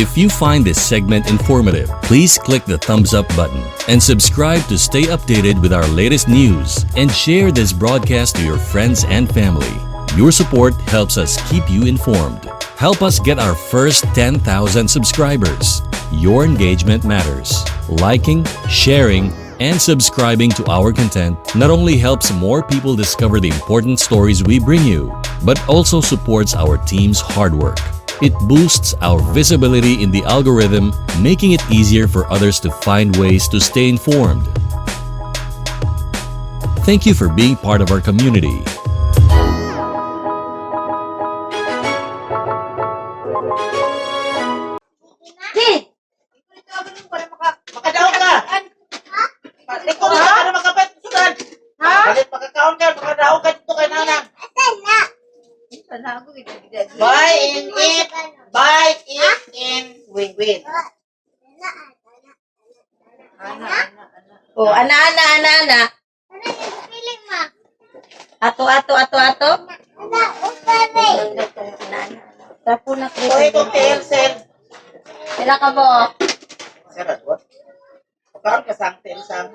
If you find this segment informative, please click the thumbs up button and subscribe to stay updated with our latest news and share this broadcast to your friends and family. Your support helps us keep you informed. Help us get our first 10,000 subscribers. Your engagement matters. Liking, sharing, and subscribing to our content not only helps more people discover the important stories we bring you, but also supports our team's hard work. It boosts our visibility in the algorithm, making it easier for others to find ways to stay informed. Thank you for being part of our community. Di! Makadaon ka! Ikaw na ka na makapit. Sudan! Ha? Balit makakaon ka, makadaon ka dito kay nanang. Buy in it, buy it in win-win. Oh, ana, ana, ana, ana. Ato, ato, ato, ato. Ana, ana. Tapo na ko. So ito telcel. Pila ka mo? Sir, what? Makaon ka sang telsang.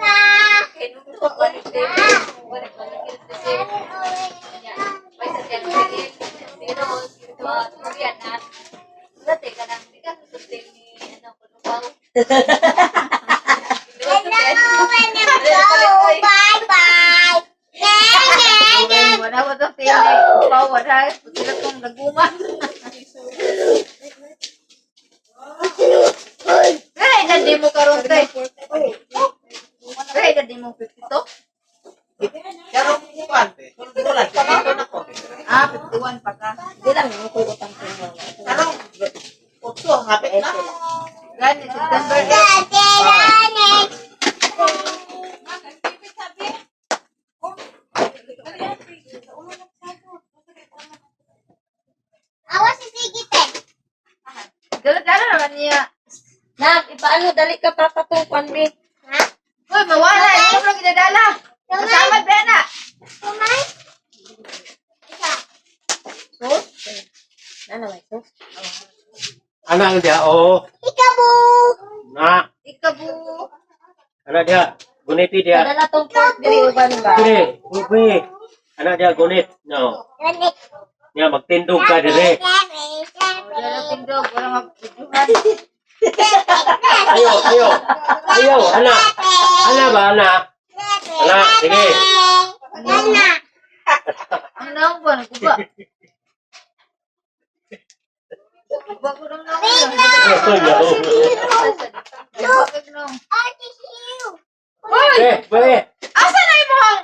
Wala ko to tele. Pa wala sila tong naguma. Kaya na di mo karon kay. Kaya na di mo 52. Pero kuan, sulbulan, dito na ko. Ah, 51 pa ka. Di lang mo ko utang ko. Karong utso hapit na. Gani September 8. Dala-dala naman niya. Nak, ipaano dali ka papa tong kwan be. Uy, mawala. Ikaw lang ginadala. Kasama ba na? Sus. Nana may sus. Anak dia, oh. Na, Ikabu. anak dia, guniti dia. Padala tong pork diri uban ba. Dire, ubi. Anak dia gunit. No. Nya magtindog ka dire. Wala tindog. Wala magbidyuhan. Ayo, ayo. Ayo, anak. Anak ba, anak? Anak, sige. Ang naong ba? Nagkuba. Kuba ko ng naong. Kuba ko ng naong. Uy! Eh, be. Asa na imong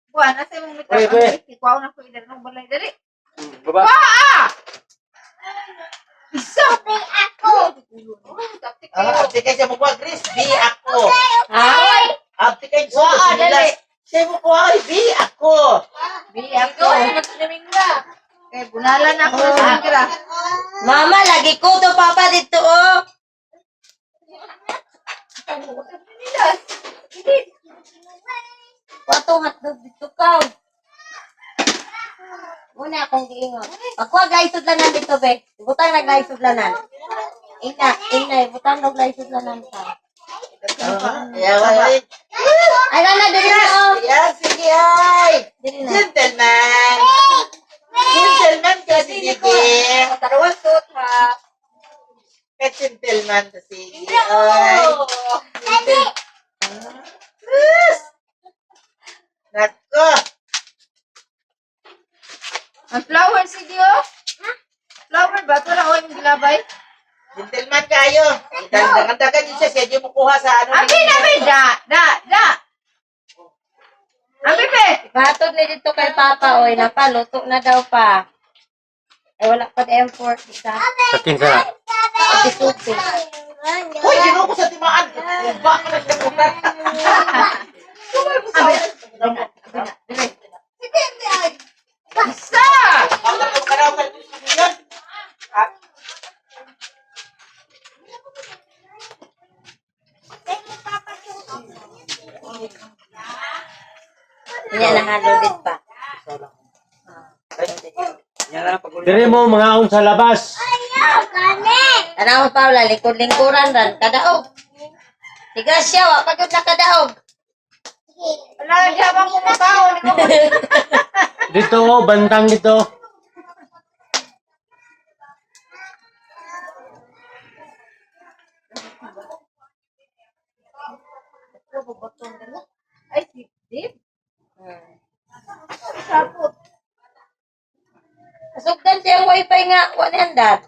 Buwan, asa imong mita? Uy, uy. Kuha na ko idarong balay dali. Baba. Ah! Isa. Ah, abti kay siya mo kuha, Chris, bi ako. Ha? Abti kay Waa, sulod, dali. Siya mo kuha, ay, bi ako. Bi ako. Kay bunalan ako sa migra. Mama, lagi ko to papa dito oh. Wato hotdog dito ka. Muna akong giingon. Pagkuha guys sudlanan dito be. Ibutang na guys sudlanan. Ina, ina, ibutang na guys sudlanan ka. Ayaw, ay. Ay, na, dili na oh. Ayan, sige ay. Dili na. Gentleman. Gentleman ka, sige. Tarawal suot ha. Ka gentleman ka, sige. Ay. Yes. Nako. Ang flower sige oh. Flower ba? Ito na oh yung gilabay. Gentleman kayo. Dagan-dagan yun siya. Siya yung mukuha sa ano. Abi na be da da da. Abi be. Ipahatod ni dito kay papa oy, napaluto na daw pa. Ay wala pa M4 isa. Sa kinsa. Ati supi. Uy, ginoo ko sa timaan. Uba ka na siya muna. Abi. Isa. Ang nakakaraw ka yun. Ah, Niya nahalo din pa. Dire mo mga sa labas. Tanaw Paula, lingkod-lingkuran ran kadaog. Si Gracia wa pa gyud nakadaog. Wala, di habang kumakaon. Dito, oh, bandang dito. Ay, si Dave. Sapot. Kasugdan siya ang wifi nga, wa ni andar.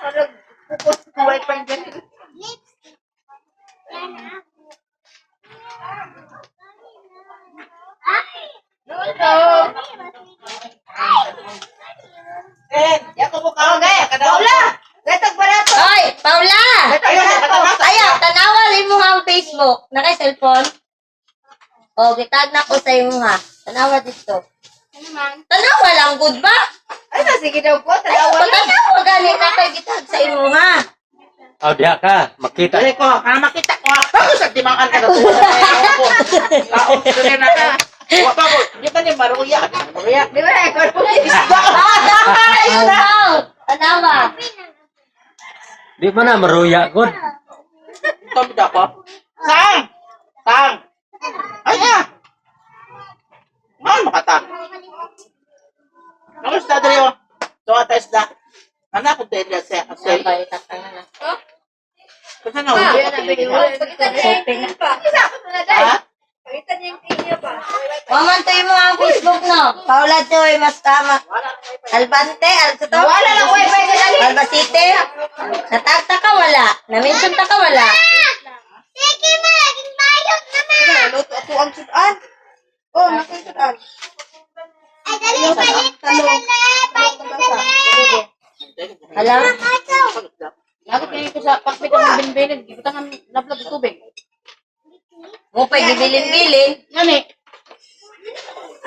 Parang pukos ko wifi dyan. Luto. Eh, ya ko mo kaon gaya kada. Paula! Gatag barato! Oy, Paula! Gatag barato! Ayaw, tanawa imo ang Facebook. Naka cellphone? O, gitag na ko sa imo ha. Tanawa dito. Tanawa lang good ba? Ay, na, sige daw po. Ayaw, Tanawa lang. tanawa gani na kay gitag sa imo ha. Oh, diha ka. Makita. Dali ko, kana makita ko. Bago sa timangan ka to. Kaon ko na ka. Wa pa ko, di ka ni maruya. Maruya. Di ba? Ah, tama! Ikaw! Tanawa. Di ba na maruya gud? Tabi da ko. Sang. Sang. Ay ah. Man makata. Namusta diri oh. Tuwa ta isda. Ana ko dili sa kasi. Sabay, tatanga na. Kasi na ulo ka pili. Shopping na. Isa ako na dahil. Ha? Pakita niya yung tingin niya pa. Waman to imo ang Facebook no. Paula Joy, mas tama. Albante, al to? Wala lang wifi ka dali. Albacete. Natagta ka wala. Na-mention ta ka wala. Luto ako ang sudan. Oh, naku yung sudan. Alam? Lagot kayo ko sa pakpit ang binbilin. Gibutang ang lablab ng tubig. Mo pa gibilin-bilin. Yan eh.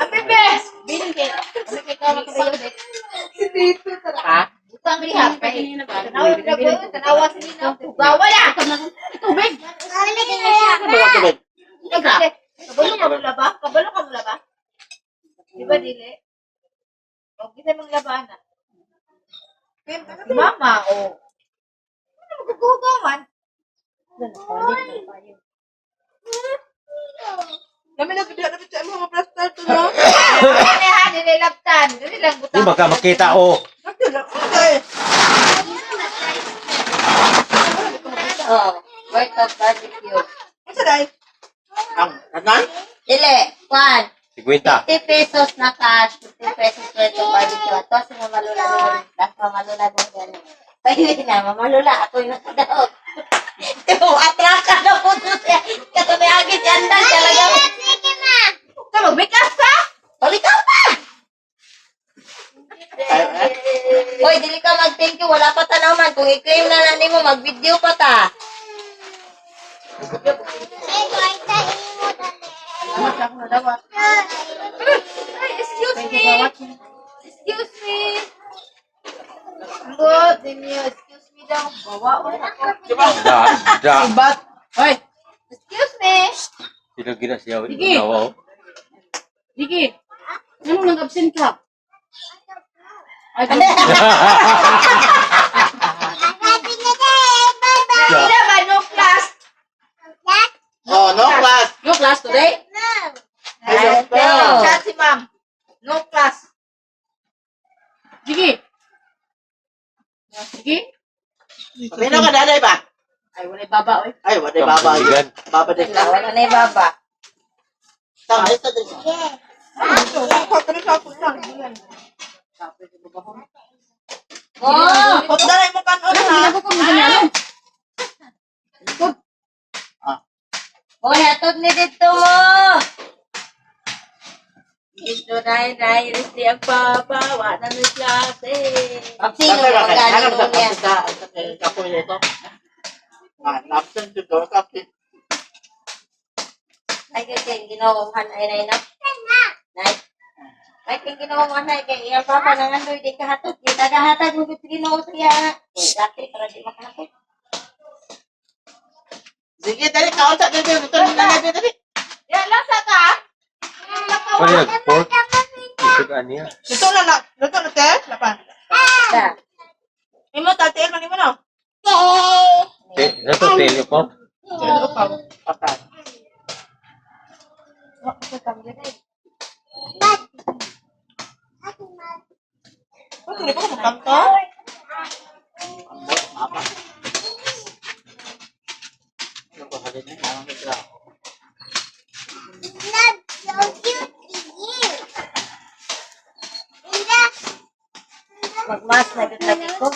Ape, be! Bilin kayo. Ano kay ka magkapakpit? Ha? Butang riha. Tanawa yung nagawin. Tanawa si Nina. Gawa na! Tubig! Tubig. Kabalo ka mula ba? Kabalo ka mula ba? Di ba dili? O, kita mong laban na. Si mama, o. Ano magkukuhugawan? Kami nagbibiya na sa mga plaster to no? Ano ha, nililaptan. Dili lang Di butang. ba ka makita oh. Okay. Oo. Worth of barbecue. Ano dai? Ang kanan? Dili, one. 50. 50 pesos na cash, 50 pesos worth of barbecue. Ato si Mama Lola doon. Tapos Mama Lola doon gano'n. Pwede na, Mama Lola, ako yung nakadaog. Ito, atraka na po doon siya. Katunayagin si Andan talaga. Ka, mag-make up ka? Balik ka pa! Ay, eh. Hoy, dili ka mag-thank you. Wala pa tanaw man. Kung i-claim na lang nimo, mag-video pa ta. Ay, excuse me. Excuse me. Good, ninyo. Excuse me daw. Bawa o ako. Di ba? Da, da. Bat. Hoy! Excuse me. Sila gina siya. Sige. Tawa, oh. Diki! Anong nag-absent ka? Ay, Hindi ba, no class? Oh, no class. no class today? Ay, No. Chat si ma'am. No class. Diki! Diki! Pino ka daday ba? Ay, walay baba, oy. Ay, waday baba. Kampuligan. Baba din Wala, wala na yung baba. Tama, ito din. Oh! Pagdalay mo kanon Ano, ha. ginagawa ko mo ganyan? Hoy, hatod ni dito mo! Dito na na iris ang papa, wala na klase. Ang sino Bakit, bakit? magaling Hanap sa niya? sa kapoy nito. Ah, absent to go. Absent. Ay, kay ginawa ay nay na. Nay. Ay, kay ginawa ay kay iyang papa nang andoy di kahatod. Di tagahatag mo gid Ginoo sa iya. Dati para di makahatod. Sige, dali kaon sa dali. Ito na dali dali. Ya, lasa ka. Pwede nag-pork. Isip niya. Luto na na, luto na te, lapan. Da. Imo tatiil man imo no. Eh, ito, telo ko. Ano pa? Patay. Bakit di ba ka magkamto? Ambot, mama. Ano ko halin na? Ano ko sila? Magmas na gud lagi ko.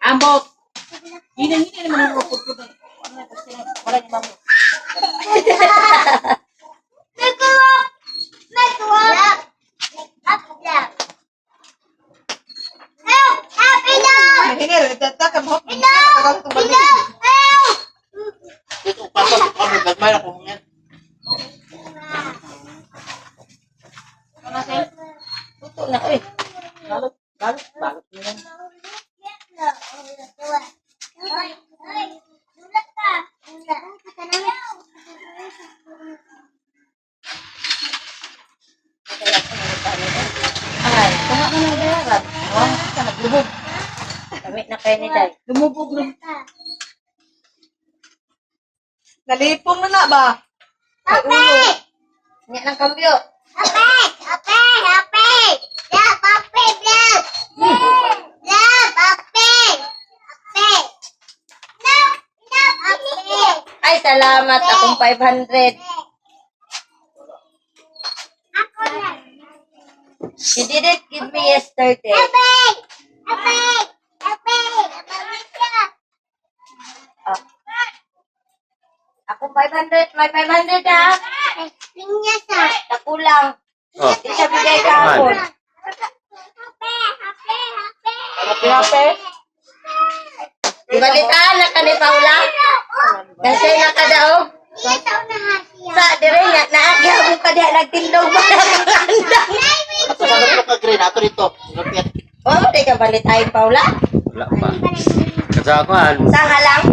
Ambot. Hina-hina naman ang pudpud. Ano na kasi wala ni mamo. Hinir, itata ka mo. Dito, pasok kami. Gagmay ako ngayon. Luto na oy. Balot, balot, balot mo yan. Ay, tunga ka na bayaran. Wala ka naglubog. Kami na kayo ni Day. Lumubog na. Nalipong na na ba? Nya ng kambyo. Ay, salamat. Akong 500. She didn't give me yesterday. Ah. Akong 500. May 500 ah. Nakulang. Oh. Di siya bigay kahapon. Happy, happy. Balitaan na ka ni Paula. Kasi nakadaog. Sa dire nga naagya mo pa diha nagtindog ba nakakandang. Ato sa ano ka green? Ato dito. Lupit. Wa mo di ka balitain Paula? Wala pa. Kasi ako, ah, Sa halang.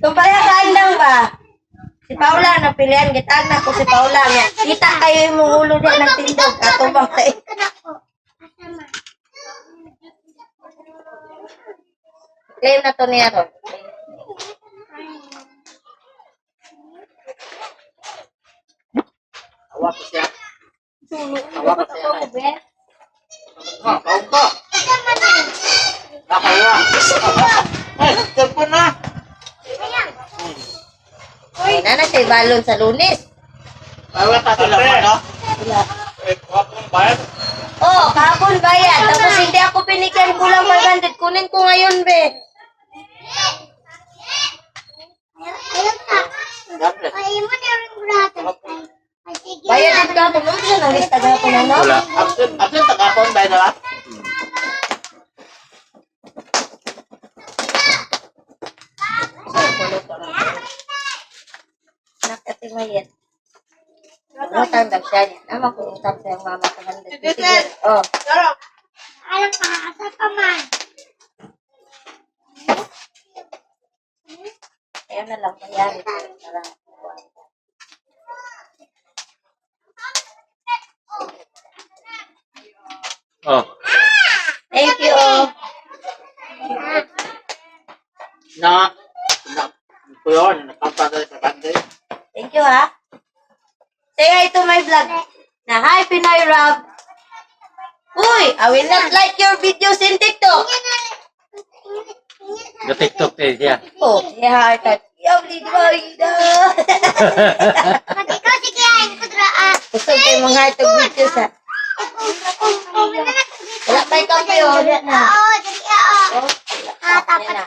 Kung pareha ka andang ba? Si Paula napilian gitaan na ko si Paula nga. Kita kayo imong ulo diha nagtindog katubang sa Claim na to niya ron. Awa ko siya. Awa ko siya. Ha, kaon ka. Nakawa. Ay, telepon na. Ay, na siya balon sa Lunes. Awa pa sila mo, no? Oh, kahapon bayad. Tapos hindi ako binigyan kulang 500. Kunin ko ngayon, be. Bayad din kahapon. Ano siya nang lista gahapon ano? Wala. Absent, absent tagapon ba na? Nakatimayet. Utang daw siya niya. Nama ko utang sa iyang mama 200. Oh. Ayan na lang, bayarin. Para Oh. Thank you. Oh. Na. Na. Kuyon, nakapagay sa kanday. Thank you, ha. Say hi to my vlog. Na hi, Pinoy Rob. Uy, I will not like your videos in TikTok. Sa TikTok eh siya. Oh, yeah, I type. Yabli, di Gusto kayo mga itong videos, ha. Wala pa ikaw kayo. Wala na. Oh, wala na.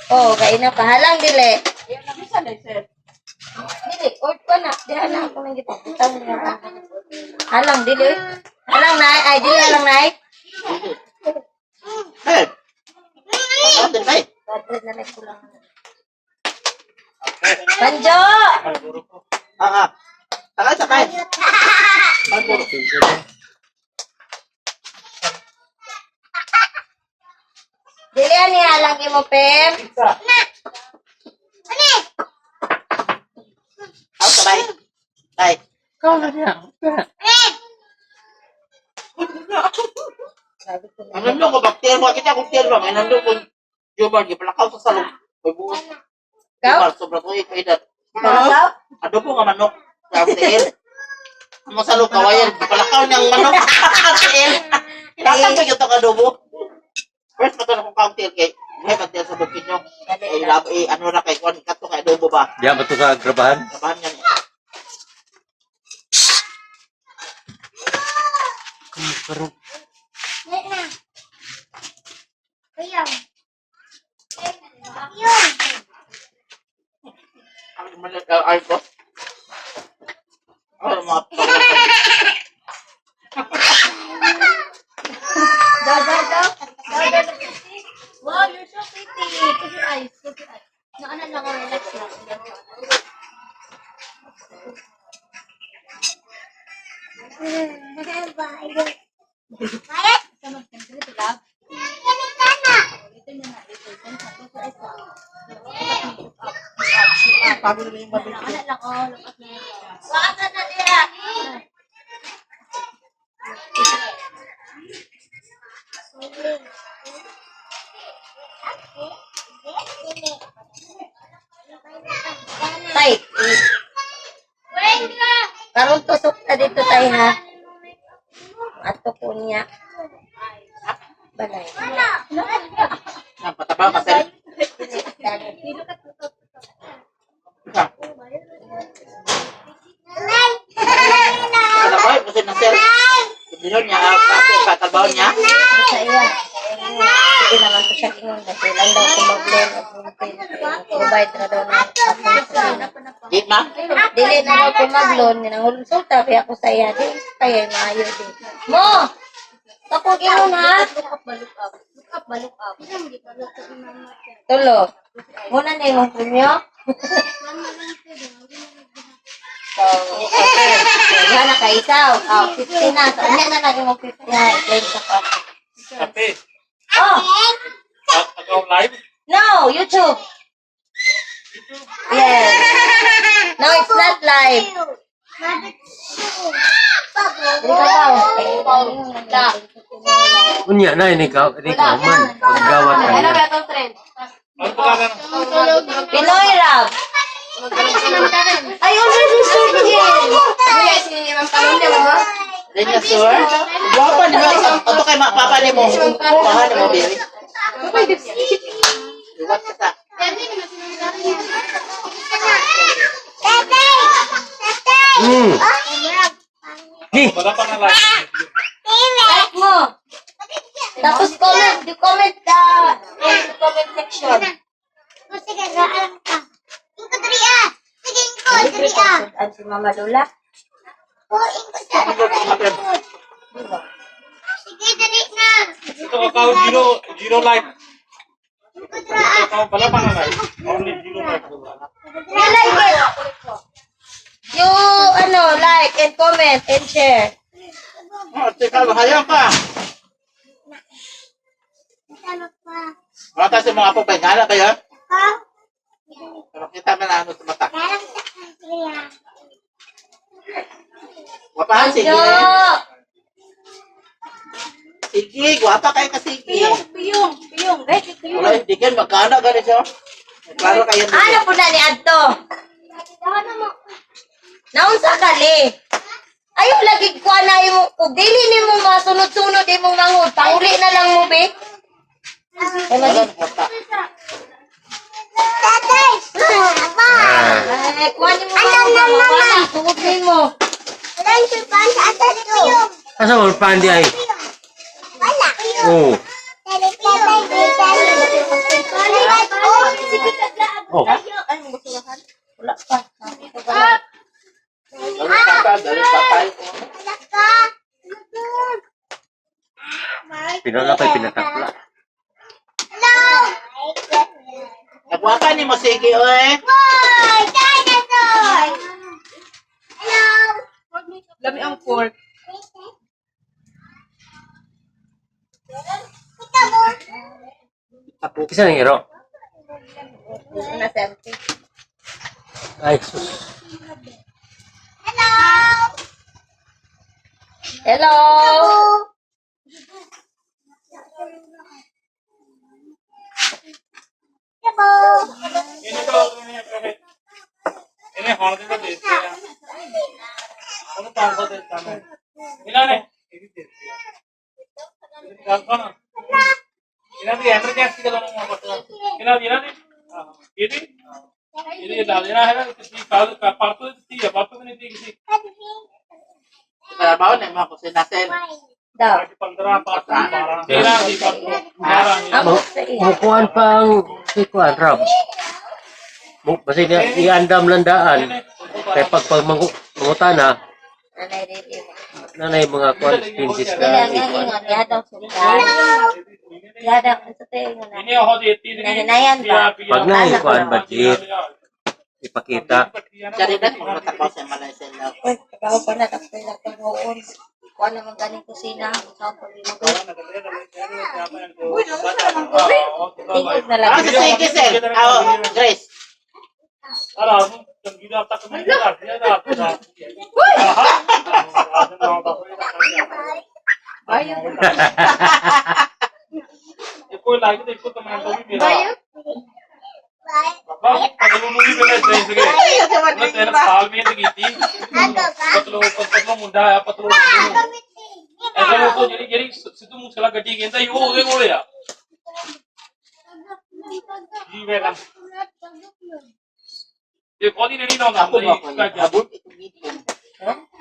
Oh, kain na pa. Halang, dili. Dili, or pa na. Diha na ako nang gipagputang niya. Halang, dili. Halang, nay. Ay, dili, halang, nay. Hey. Absent ba? 500 na lang kulang. Banjo! Ah, ah. Takay sakay. Dili ani halang imo, Pem. Out sabay. Tay. Ikaw na niya. Sabi ko na. Ang nandun ko, bakter mo. Kita kong tiyan ba? May nandun ko. Jomar, gipalakaw sa salong. May buo. Ikaw? Jomar, sobra ko yung kaedad. Ikaw? Adobo nga manok. Sa tiil. Ang salong kawayan, gipalakaw niyang manok. Tiil. Kinatang ko yung itong adobo. First, matulog kong kaong tiil kay. Ay, magtiil sa bukid nyo. Eh, lab, eh, ano na kay Kwan, kato kay adobo ba? Diyan ba to sa grabahan? Kabahan yan. Eh. Ang malit, ay ko. Ay, mga Daw, daw, daw. Daw, daw, daw. Wow, you're so pretty. Close your eyes. Close your eyes. Naana lang ako, relax lang. Sa mag-send love. Later na na, later. Send ka. Close your eyes lang. Look up, look up, look up. Pagod na yung mabili. Naana lang, oh, look up na. Waka na niya. Tay. Karon tusok na dito tay ha. Ato po niya. Balay. Ang pataba ka, sir. Ha? Pataba, kasi na, sir. Hindi niya, katalbaw niya. Sa iya. Sige naman to siya ingon kasi lang daw ko mag-loan at provide na daw ng akong sarili. Di, ma? Dili na daw ko mag-loan, ginangulsulta kaya ako sa iya. Di kaya maayo di. Mo! Ako ingon ha. Look up ba, look up. Look up ba, look up. Tulo. Muna na imong premyo. So, okay. Wala na kay isaw. Oh, 50 na. So, unya na lang imong 50 na. I-claim sa ko. Ate, Oh! ako live? No! YouTube! Yes. No, it's not live. Dili ka ba? Unya na ini ka, ini ka man. Paggawa Ano tayo. ba itong trend? Ano pangalan? Pinoy rap. I already served him. Yes, si Ma'am Kalon niya, mama. Hindi niya, sir. Gwapa ni mo. Ato kay ma papa ni mo. Paha ni mo, baby. Iwat ka sa. Hmm. Ni, Wala pa na live. Like mo. Tapos comment, you comment the in comment section. Ang si Mama Lola. Ito account zero, zero live. Ito account wala pa na live. Only zero live. You like it. You ano, like and comment and share. Oh, teka, hayaan pa. Wala tayo sa mga apo, pahingala kayo. Pero kita mo na ano sa mata. Guwapahan, sige. Yo! Sige, guwapa kayo ka, sige. Piyong, piyong, piyong. Right, piyong. Wala, hindi kayo, magkano gani siya. Klaro kayo. Ano po na ni Adto? Naunsa kali? Ayaw lagi ko na imo og dili nimo masunod-sunod imong manghud. Panguli na lang mo be. Ay, Wala, mali. guwapa. Ay, kuha nimo manghud. Wala, tungod nimo. asa mo pandi ay? Oh. Oh. Wala pa. Dali papa, dali papay. Pinala kay pinatakla. Nagwapa ni mo, sige, oy. Lami ang pork. Kisa nang iro. Na selfie. Ay sus. Hello. ਗੱਲ ਸੁਣ, ਇਹਨਾਂ ਦੀ ਐਮਰਜੈਂਸੀ ਕਦੋਂ ਨੂੰ ਪਤਾ ਇਹਨਾਂ ਦੀ, ਇਹਨਾਂ ਦੀ, ਇਹਦੀ ਇਹਦੀ ਲਾ ਦੇਣਾ ਹੈਗਾ। ਤੁਸੀਂ ਕੱਲ ਪਰਸੋਂ ਦਿੱਤੀ ਆ, ਪਰਸੋਂ ਵੀ ਨਹੀਂ ਦਿੱਤੀ ਕਿਸੇ। Trabaho na yung mga kusina, sir. Daw. ਅੱਜ 15, ਪਰਸੋਂ 12, 13 ਸੀ, ਪਰਸੋਂ 12 ਸੀ। Ambot sa iya. Mukuan pa ang si kuan Rob. Mo basi niya iandam lang daan. Kay pag mangutana Nanay ready. nanay mga kuan expenses ka Dili ang ikuan. ingon diha daw sukar. Diha daw sa tayo nga na. ਇਹਨੇ ਉਹ ਦੇਤੀ ਸੀ। Nahinayan ba? Pag na ikuan budget ipakita. Caridad, mga trabaho sa Malaysia. Uy, trabaho pa na tapos na pag-uon. Kuha naman ganing kusina, sa pag-luto. Uy, naunsa naman ko, eh. Tingog na lang. Ah, sige, sir. Ah, Grace. ਰਾਤ ਨੂੰ ਚੰਗੀ ਰਾਤ ਤੱਕ ਮੈਂ ਕਰਦੀ ਆ ਰਾਤ ਦਾ। Bayo. ਇੱਕੋ ਲਾਈਕ ਤੇ ਇੱਕੋ ਕਮੈਂਟ, ਉਹ ਵੀ ਮੇਰਾ ਬਾਬਾ। ਪਤਲੂ ਨੂੰ ਵੀ ਪਹਿਲਾਂ ਏਦਾਂ ਹੀ ਸੀਗੇ। ਉਹਨੇ 3 ਸਾਲ ਮਿਹਨਤ ਕੀਤੀ। ਪਤਲੂ, ਪਤਲੂ ਮੁੰਡਾ ਆਇਆ, ਪਤਲੂ ਨੂੰ ਐਸਾ ਉਹ ਜਿਹੜੀ ਜਿਹੜੀ ਸਿੱਧੂ ਮੂਸੇਵਾਲਾ ਗੱਡੀ ਕਹਿੰਦਾ ਸੀ, ਉਹ ਉਹਦੇ ਕੋਲੇ ਆ ਜੀ। ਵੇਲਾ ਇਹ ਉਹਦੀ ਰੇੜੀ ਲਾਉਂਦਾ Ako ਹੁੰਦਾ ba ਸੀ ko? ਘਰ। Abot ito dito.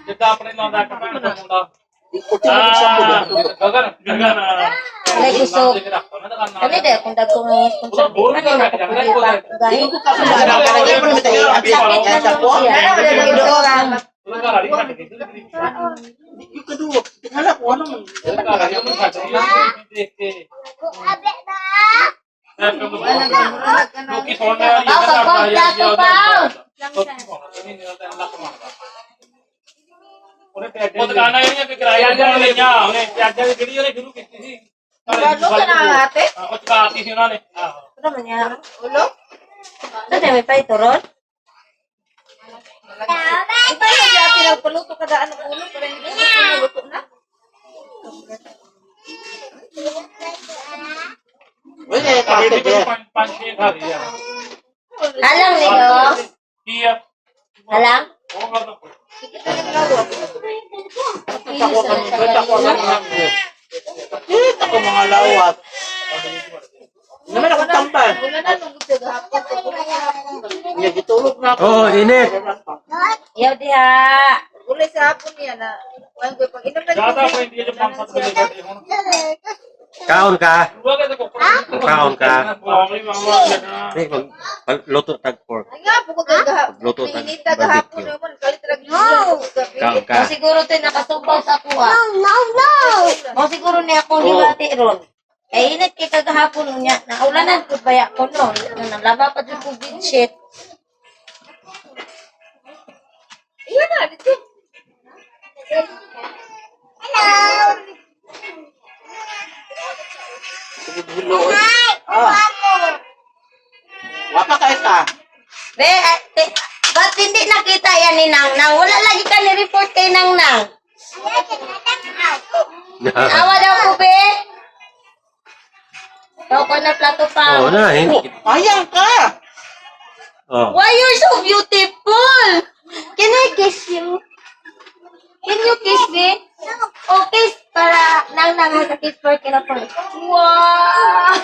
ਜਿੱਦਾਂ ਆਪਣੇ ਲਾਉਂਦਾ ਇੱਕ ਭੈਣ ਦਾ ਮੁੰਡਾ। Ikutin mo sa ਹਾਂ, ਗਗਨ, Gagan. Alay, gusto. Kami dahil kung dagko nga ਉਹਦਾ ਬੋਲ sponsor ਵੀ di ਕਰ man ਜਾਂਦਾ ako ਇੱਕ ਉਹਦਾ। gahi. Sakit na naman siya. ਉਹਦਾ ਘਰ ਵਾਲੀ ਛੱਡ ਗਈ ਸੀ। You can do it. Tingala ko ano man. ਉਹਦਾ ਘਰ ਵਾਲੀ ਉਹਨੂੰ ਛੱਡ ਗਈ ਦੇਖ ਕੇ। ਲੋਕੀ ਸੁਣਨ ਵਾਲੀ Pao, pagpag plato, pao. ਉਹ ਦੁਕਾਨਾਂ ਜਿਹੜੀਆਂ ਕਿ ਕਿਰਾਏ ਤੇ ਲਈਆਂ ਉਹਨੇ, ਪਿਆਜ਼ਾਂ ਦੀ ਜਿਹੜੀ ਉਹਨੇ ਸ਼ੁਰੂ ਕੀਤੀ ਸੀ। Gano ka na, ate? ਉਹ ਚੁਕਾਤੀ ਸੀ ਉਹਨਾਂ ਨੇ। ਆਹੋ। Ano man niya? Ulo? Ito na may paituron? Ito yung dati nagpaluto ka daan ng ulo, pero hindi ko luto na. Uy, eh, ਸਾਡੇ kapit ਵੀ eh. ਪੰਜ ਪੰਜ ਛੇ ਖਾ ਲਈ ਆ। Alang niyo? ਕੀ ਆ? Alang? ਉਹ ਗੱਲ ਤਾਂ ਕੋਈ Ako kami, ako kami. Sakit ako mga lawat. Naman ako tambal. Wala na nung gusto gahapon. Nga gitulog na ako. Oh, init. Yaw diha. Gulay sa hapon niya na. Kuwan ko pag inom na ਜ਼ਿਆਦਾ ਪੈਂਦੀ ਹੈ ਜੇ ਪੰਜ ਸੱਤ ਵਜੇ ਸਾਡੇ ਹੁਣ। Kaon ka. ਦੂਆ ਕਿਤੇ ਕੁੱਕੜ। Kaon ka. ਮਾਮਲੀ ਮਾਮਾ ਛੱਡਣਾ। Di mag luto tag pork. Ay nga, bukod ang gahapon. Luto tag Inita gahapon barbecue. naman. Kalit ra gyud. Kaon ka. Mo siguro to nakasubaw sa kuha. No, no, no. Mo siguro ni ako libati ron. Kay init kay kagahapon unya. Naulanan ko baya ko no. Nalaba pa jud ko bedsheet. Iya na, dito. Sige, hiloon. Ah. Wapa kayo ka. Be, eh, te, ba't hindi nakita yan ni Nang Nang? Wala lagi ka ni-report kay Nang Nang. Awa daw ko, be. Daw ko na plato pa. Oh, na. Oh, ayang ka. Oh. Why you're so beautiful? Can I kiss you? Can you kiss me? Oh, kiss para Nang Nang has a kiss for Kinapon. Wow!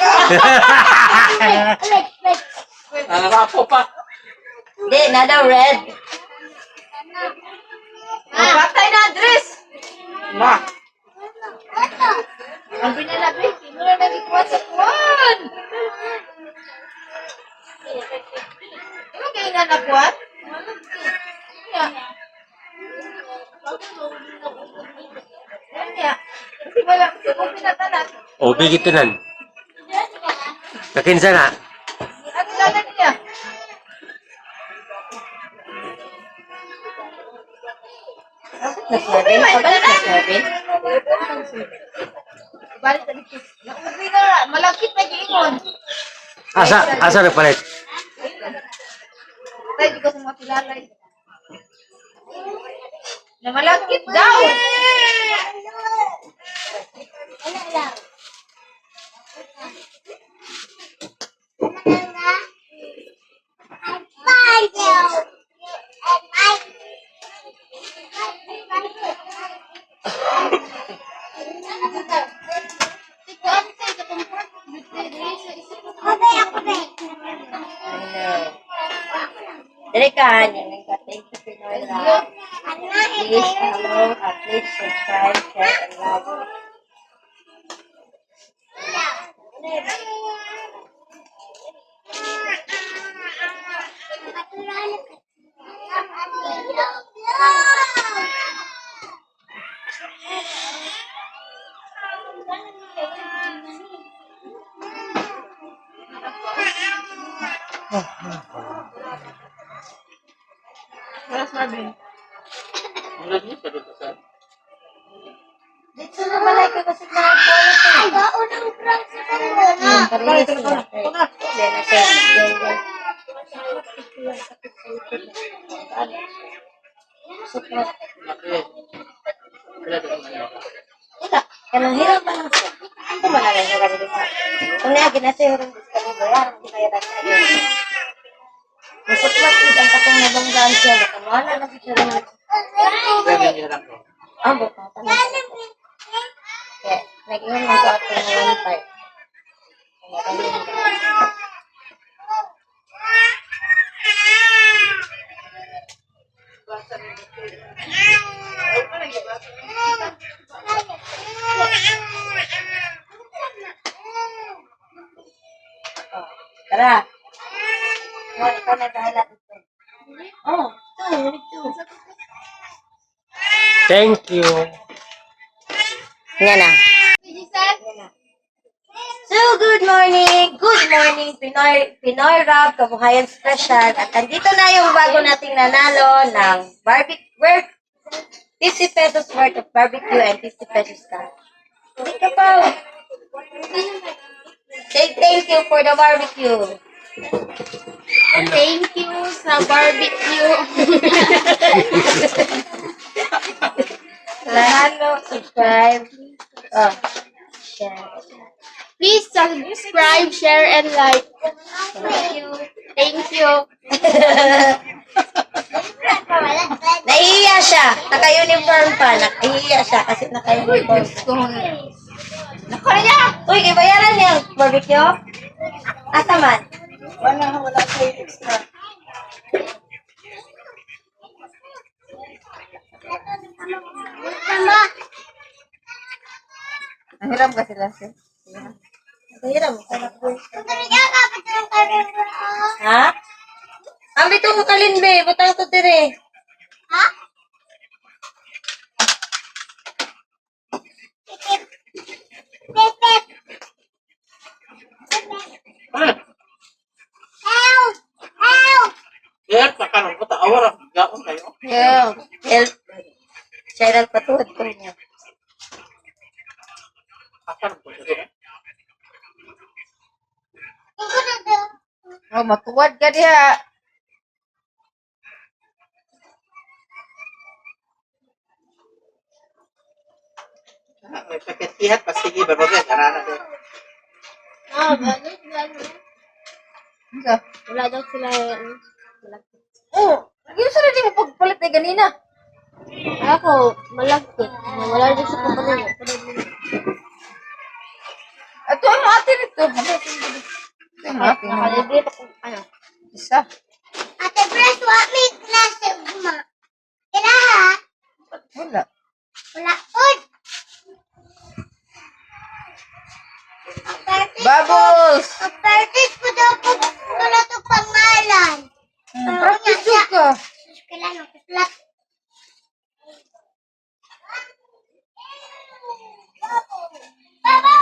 Nangarapo pa. Hindi, nada red. Patay na, Andres. Na. Ang binalabi, sino na nagikuha sa kuwan? Ano kayo na nakuha? Kanya. Kasi wala, kasi kung pinatanan, Oh, bigit tanan. Kakinsa na. ano lala niya? Na seven? Pabalik na seven? Balik na dito. Nauwi na, malakit na giingon. Asa asa nagpalit? Tayo, di ko sa mga tilalay. Na malakit daw. Ano? Dali ka, yan. Thank you, Pinoy Rob. Please follow, please subscribe, share, and like. Wala niya pa dito sa Dito na malay ka kasi Laki. Wala dito na. Wala. Kanang hirap pa lang siya. Ako man lang siya kasi dito. Kung niya, ginasayro rin gusto ni bayaran, di bayaran niya. Masuklat yun ang katong nabanggaan siya. Baka wala na siya rin. Wala niya lang ko. Ah, baka tanong. Kaya, nag-iwan lang ko ato ng one part. Oh, tara. Wala ka na bahala dito. Oh, two, two. Thank you. Yan na. So, good morning! Good morning, Pinoy, Pinoy Rob, Kabuhayan Special. At andito na yung bago nating nanalo ng barbecue worth 50 pesos worth of barbecue and 50 pesos cash. Hindi ka pa. Say thank you for the barbecue. Thank you sa barbecue. Like, subscribe, oh, share. Please subscribe, share, and like. Thank you. Thank you. Nahihiya siya. Naka-uniform pa. Nahihiya siya kasi naka-uniform. Nakaya! Uy, ibayaran niya ang barbecue? Asa man? Wala, wala sa'yo extra. Nahiram ka sila sir. Bayaran mo. Ha? Ambi to ko kalinbe. Butang to dire. Kaya pa karon ko taawar ang gaon kayo. Yeah. Help. Siya nagpatuod ko niya. Akaron ko dito. Oh, matuwad ka diha. May paketihat pa sige ba ba karana do. Ah, ganun, ganun. Unsa? Wala daw sila. Ano, malagkit. Oh, nagyo sa di mo pagpalit ay ganina. Ako, malagkit. Wala daw sa kumpanya. Ato ang ate nito. Ito ang ate nito. Nakalibre pa kung ano. Isa. Ate Bres, wa may klase ugma. Kila ha? Wala. Wala pod. Ang Bubbles! practice po daw po wala to pangalan. Practice jud ka. Sus, kailan ang sulat. Babo!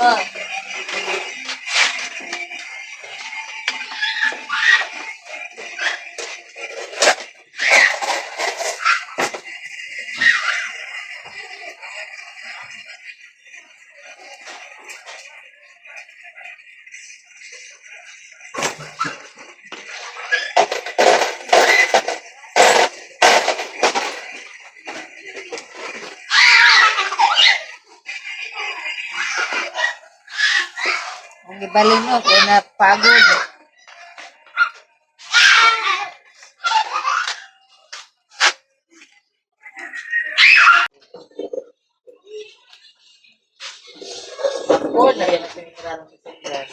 Oh. Gibalin mo kay na pagod. Ako na yan ang sinira ng isang yan.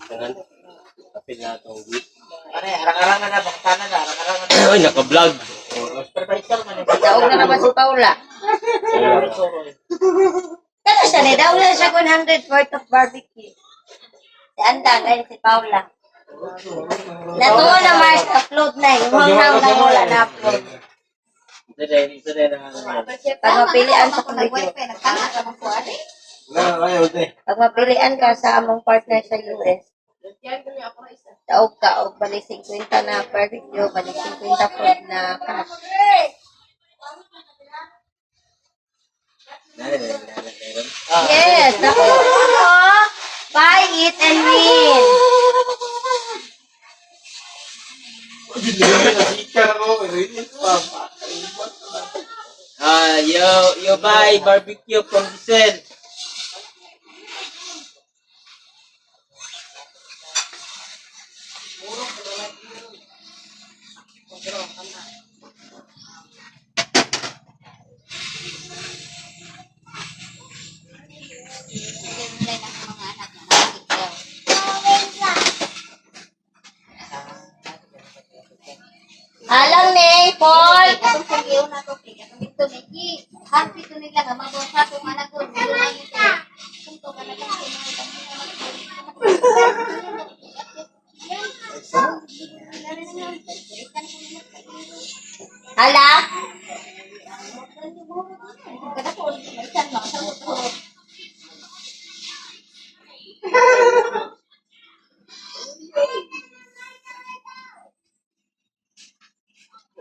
Tangan. Kapil na itong week. Ano eh, arang-arangan na, bangkana na, arang-arangan na. Ay, naka-vlog. Supervisor man yung Daog na naman si Paula. Kano siya ni? Daog na siya 100 worth of barbecue. Si Andang, ayun si Paula. Natuo na Mars, upload na eh. Yung na na wala na upload. Ito na, ano. Pag mapilian sa video. Pag mapilian ka sa among partner sa US, daog ka og bali 50 na barbecue, bali 50 food na cash. Yes, naku. Oh, buy it and win. Ah, yo, buy barbecue from Giselle. Alam ni Paul. Atong pag-iw na to, kay atong dito may gi. Happy to nila nga mabasa kung anak ko. Kung to ka na lang, Hala.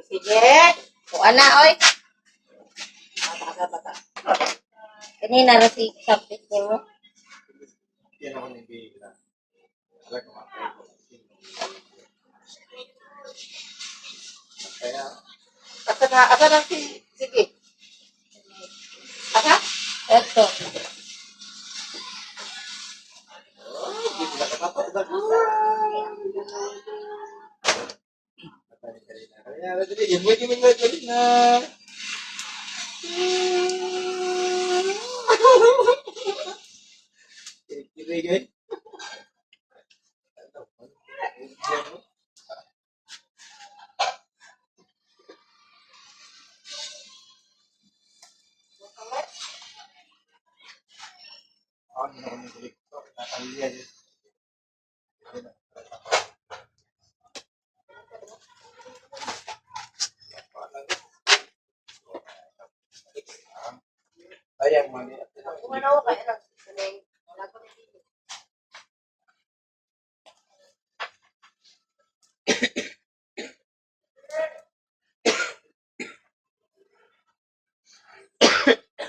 Sige. O ana oy. Bata, bata. Kanina ra si subject nimo. Asa na si, sige. Asa? Eto.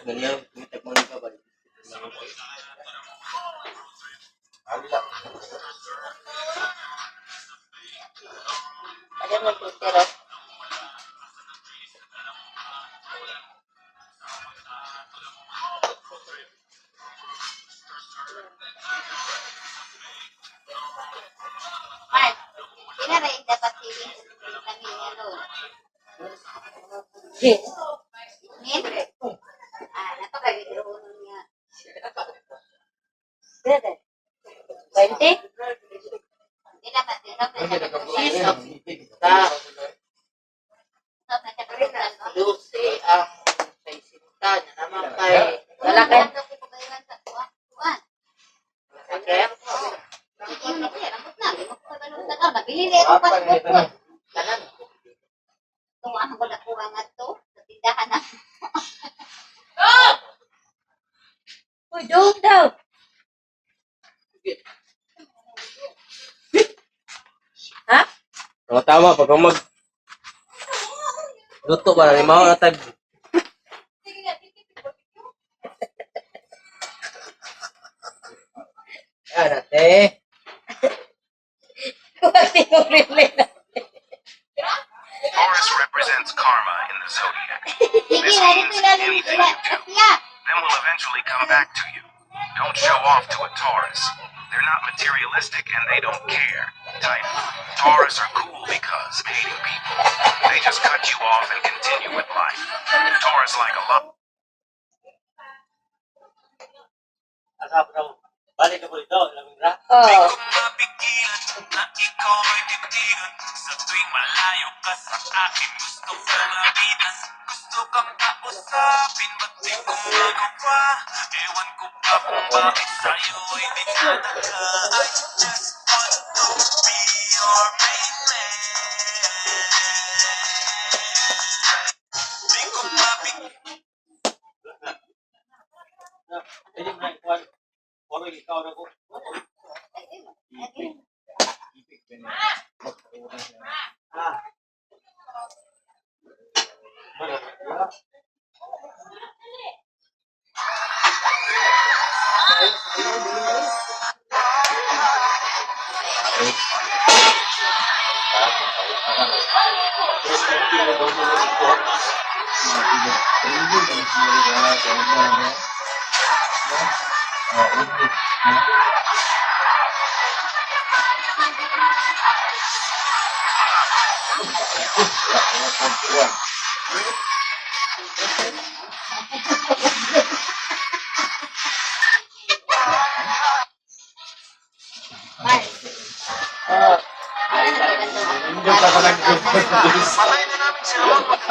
Ganyan, tumitag mo pa ba? Pwede mo Twitter oh. Mark, sila ba yung dapat siling sa kami ano? Min? Ah, napakabiro niya. Pwede. 20? Hindi dapat Cheese ang sinta. Lucy ang kay sinta. Niya naman kay... Wala kay. Kaya, Nabili na akong passport ko. tanan. Tuwaan ko na kuha nga to sa tindahan na. Uy, dog daw. Ha? Tama, tama, pag mag... Luto ba na ni Mao na tag... Yan, ate. Wag mo relate na. Taurus represents karma in the zodiac. Sige, This wala means ko ilalim anything ila. you do, Siya. then will eventually come back to you. Don't show off to a Taurus. They're not materialistic and they don't care. Type Taurus are cool because hating people. They just cut you off and continue with life. Taurus like a lot. Asa pa daw. Balik ka po dito, laming ra. Oh. Hindi mo na ikuan. Wala ikaw na ko. Ah.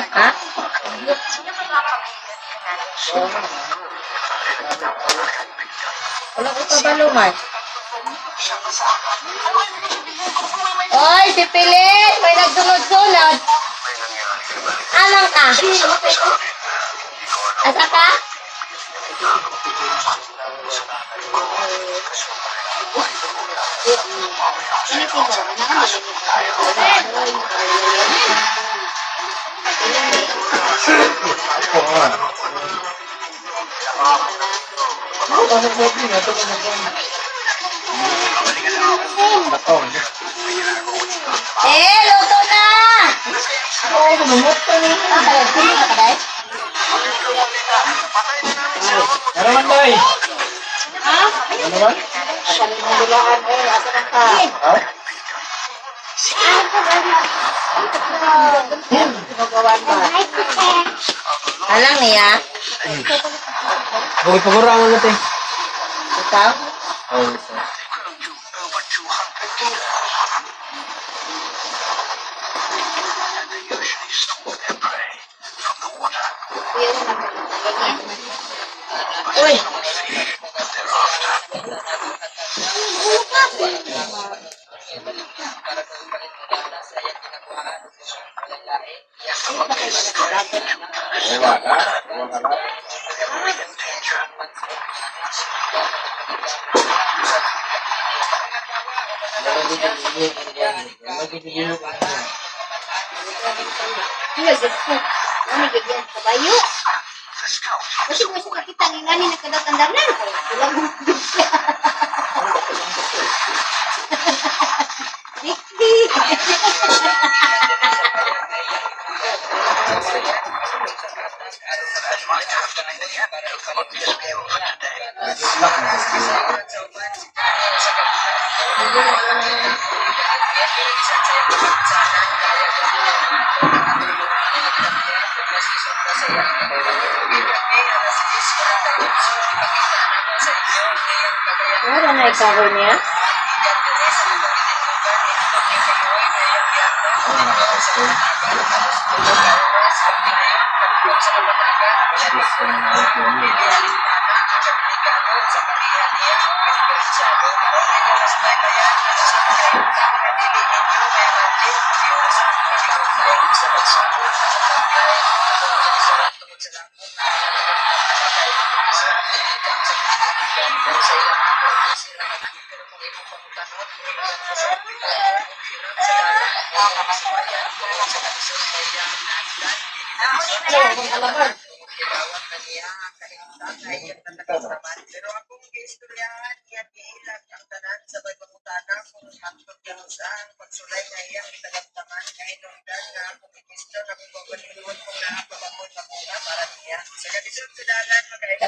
Ha? Wala ko kabalo man. Oy, si Pilit! May nagsunod-sunod. Anong ka? Asa ka? Eh, luto na! Oo, lumot ka na. Ah, sino ka ba? Ano man day? Ha? Ano man? Asa ni mong dulaan eh, asa man ka? Ha? Ginagawan ba? Alang niya? Bukod pagurangan natin. Ikaw? Oh, so. Uy! Kabayo. Kasi kung sa kakita ng ngani nagkadatandang na. Wala mo siya. Dikdi. Wala na ikaw niya?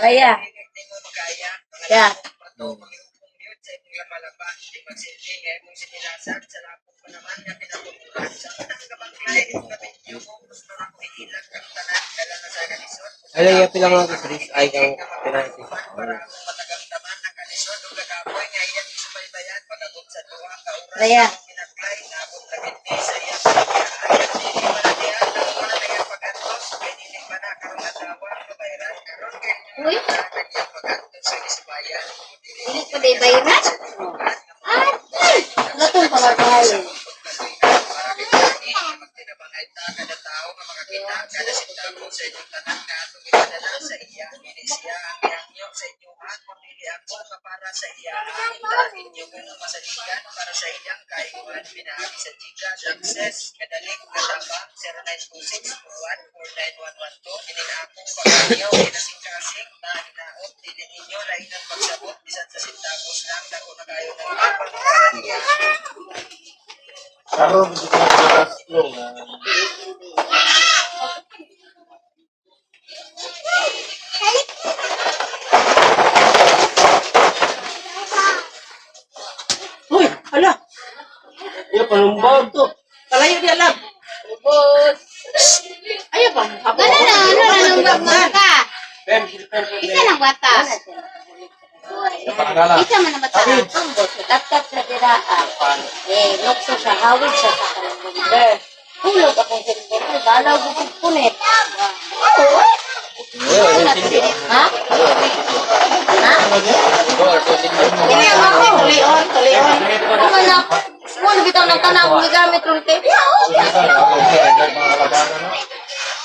Kaya. Ya. Ay, lagi pila nga sa Chris ay kang pinahiti. Raya. Uy. Dili pa day bayran? Ay, gatong pamagayo. Karon di ko na na. Uy, hala. Iya, panumbag. To. Kalayo di alam. Ubos. Ayaw bang habo. Ano na, ano na, nung ka? Pem, pem, pem. Isa lang bata. Isa man ang bata. Ambot, tap-tap sa diraa. Eh, nukso siya, hawid siya sa kanang. Hulog akong cellphone. Ay, balaw ko kong punit. Ha? Ha? Hindi ako. Tulion, tulion. Ano na? Wala bitaw ng tanang akong gigamit ron kay.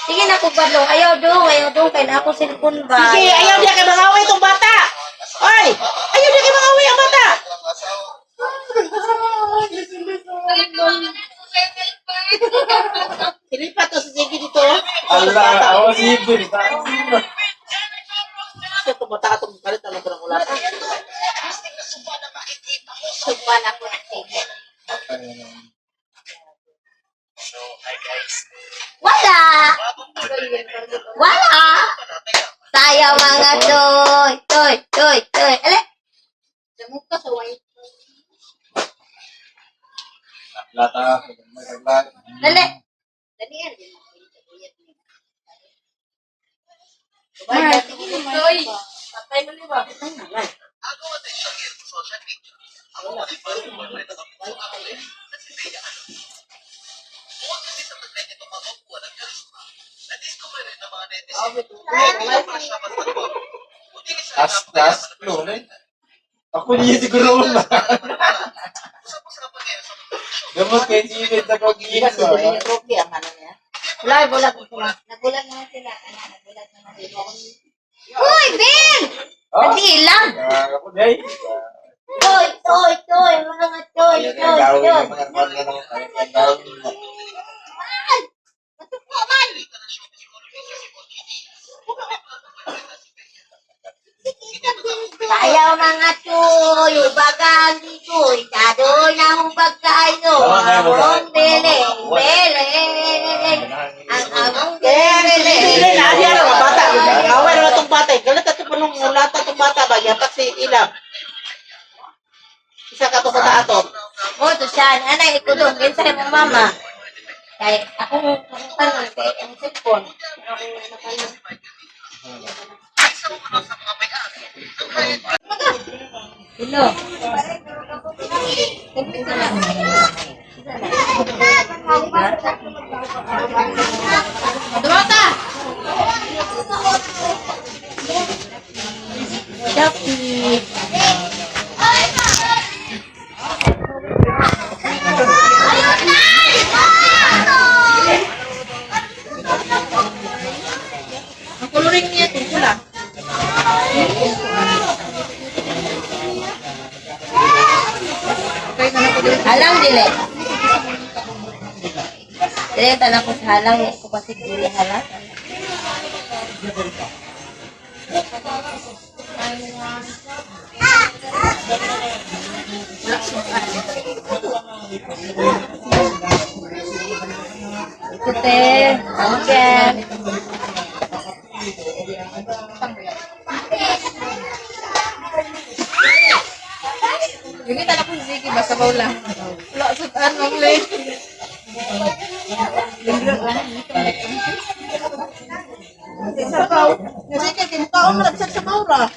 Sige na ko badlong. Ayaw dong, ayaw dong kay na ako cellphone ba. Sige, ayaw diya kay mangaway tong bata. Oy, ayaw diya kay mangaway ang bata. Silipat to si Jiggy dito. Allah, ako si Ibon. Sa itong bata atong kalit ang ng ulat. Sugman ako na sige. Wala. Wala. Tayo mga toy, toy, toy, toy. Ale. Jamuka sa white. Lata, Dali. Dali yan. Toy. Patay mo ni ba? Tas, tas, no, Ako niya siguro na. Gamot kay Jimmy sa Di ba pag-iisa. siguro yung trophy ang ano niya? Wala, wala ko sila. Nagulat naman sila. Ano, nagulat naman sila. Uy, Ben! Dali lang. Ako day. Toy, toy, toy. Mga toy, Ayan toy, ang gawin toy. ng mga kwan ng ayan ang gawin mo. Ay! Masuko man! Sayaw mga toy, ubagan dito, itadoy na hubag kayo, among beleng, beleng, ang among beleng. Dili na diya ang bata. Away na tong bata. Galit ato pa nung ulata tong bata ba yapak si Ilab. Isa ka tong bata ato. Mo to siya, anay ikudong, kinsa imong mama. Kay akong tanong kay ang cellphone. Hello. Dumata! Shopee. Ang coloring niya tungkol ah. Halang dili. Dili tanan ko sa halang ko kasi dili halang. Ito te, okay. Sige, basta ba lang. Wala sa tanong, le. Sabaw. Kasi kay kimkaon man sa sabaw ra.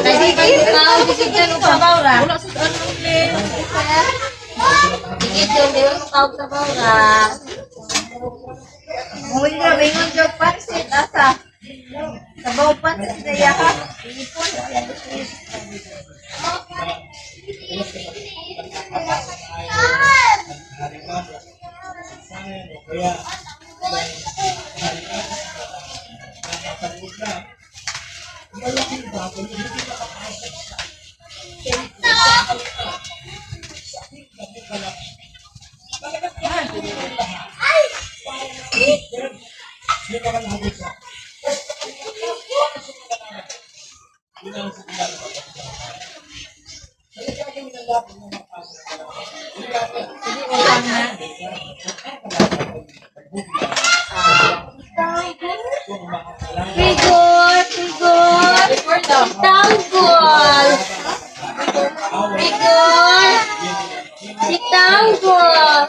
Kasi kaon sige og sabaw ra. Wala sa tanong, le. Sige yung di mo kaon sabaw ra. Uy, grabe ingon jog pansit asa. Sabaw pansit na iya ha. Ipon. Rigor, rigor. Tanggol. Rigor. Si Tanggol.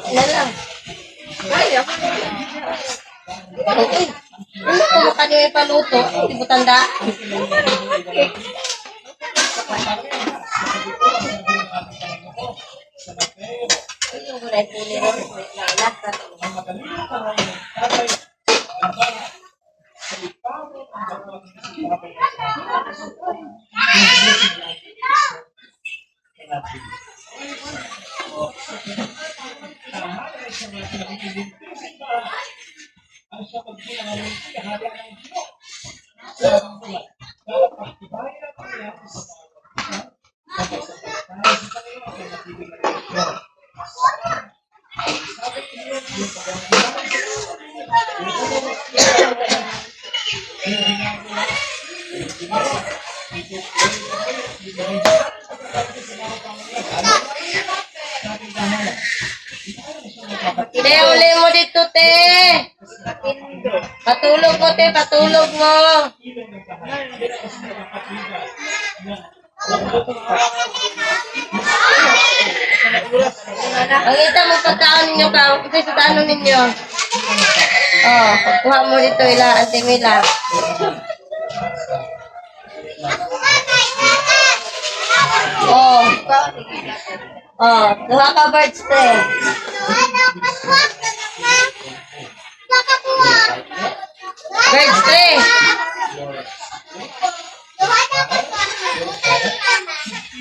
Ano lang? Ay, ako. Ay, ano ko mukha niyo ipaluto? Hindi mo tanda? Ay, yung gulay po ni Ron. Wait lang, lahat. Te, uli mo dito, te. Patulog mo, te. Patulog mo. Pangita mo pagkaon ninyo ka. Ito sa tanong ninyo. Oh, pagkuha mo dito ila, Ate Mila. Oh. Oh, duha ka birds te. Birds te.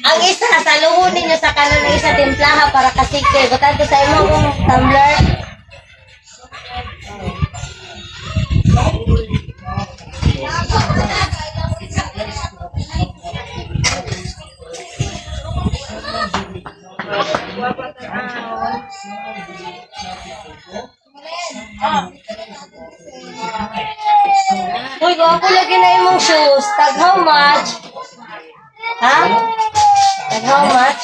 Ang isa, saluhon ninyo sa kanan ng isa timplaha para kasike. Butan to sa imo kung tumbler. Uy, gwapo lagi na imong shoes. Tag how much? Ha? Tag how much?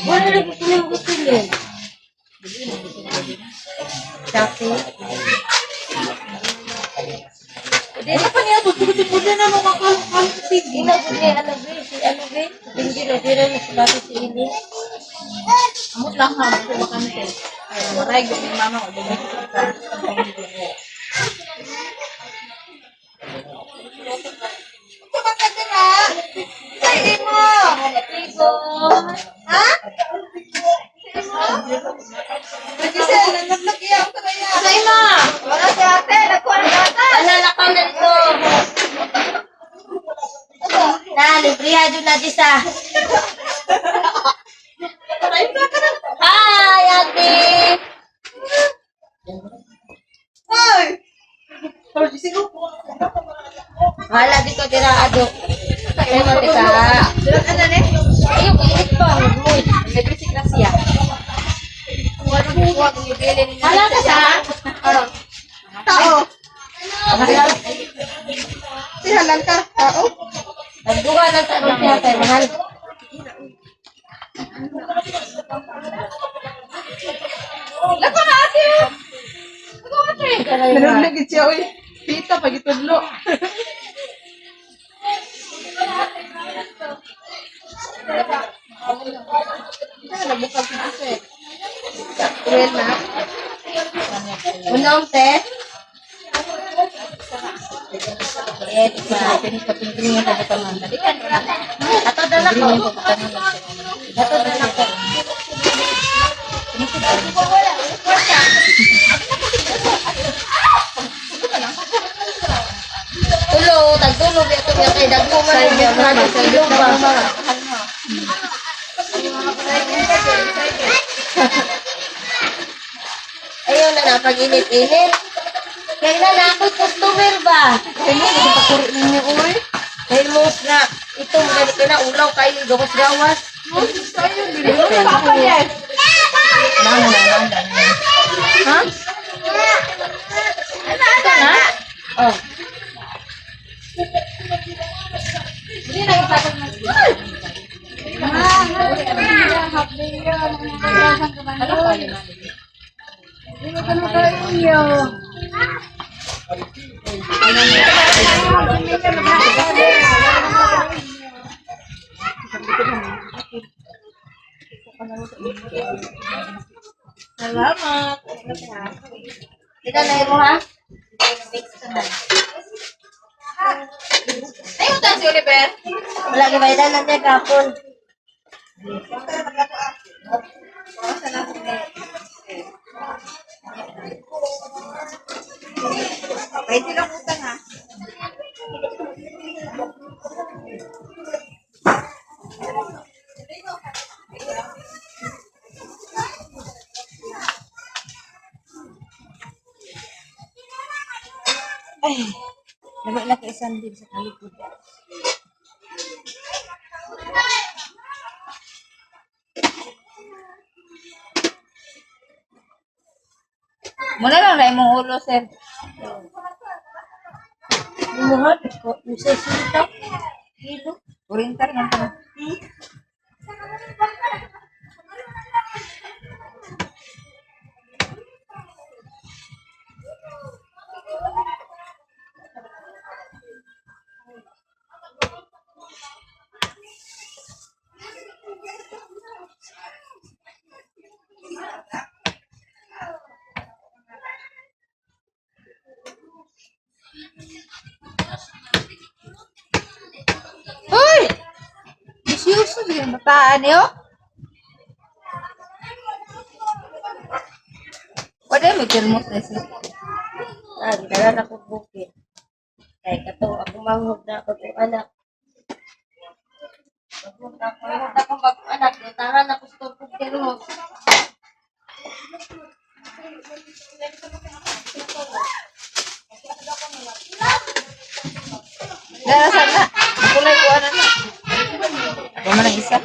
Wala lagi ko na pili. Shopee. Dili Sige. Ina ko kay ano be, si ano be. Hindi na dira na si Bati si Ini. Amot lang ha, mo kami kay. Ay, waray gud ni mama o dili ka. Wala si ate, nagkuha ng gata. Wala na ka na dito. Na, libriha dyan na sa. Hi, ate! Wala dito dira ado. Ay, mati ka. Ano ne? Ayaw, kainit pa. Uy. Libre si Gracia. Hala ka sa? Tao. Si halang ka, tao. Nagduha lang sa anong siya kay mahal. Lako na ate. Lako ate. Nanunag siya oy. Tita pagitudlo. Well na. Unong te. Eh, pa. Ato dala ko. Ato dala ko. Tulo, tagtulo biya to biya kay dagko man ang mga tulo ba. Ayaw na na pag-init-init. Kaya na na ako'y customer ba? Kay mo gipakuri ninyo oy. Kay mo na itong ganito na ulaw kayo gawas-gawas. Papa yes. Ha? Ito na? Oh. Salamat. Ito na mo ha? Ay, utang si Oliver. Wala gibaydan na niya kapon. Pwede lang utang ha. Lama na kay isang din sa kalikod. Muna lang na imong ulo, sir. Imuhan ko, yung sa sinta. Kilo. Oriental man ka. Hoy! Disyuso din ang bataan niyo. Wala may termos na sir. Ah, gidala na ko bukid. Kay kato ako manghod na ako anak. Manghod na ako, manghod na akong bagong anak. Gitangan ako sa tubog pero Dara sa na. Kulay ko ano na. Wala man ang isa.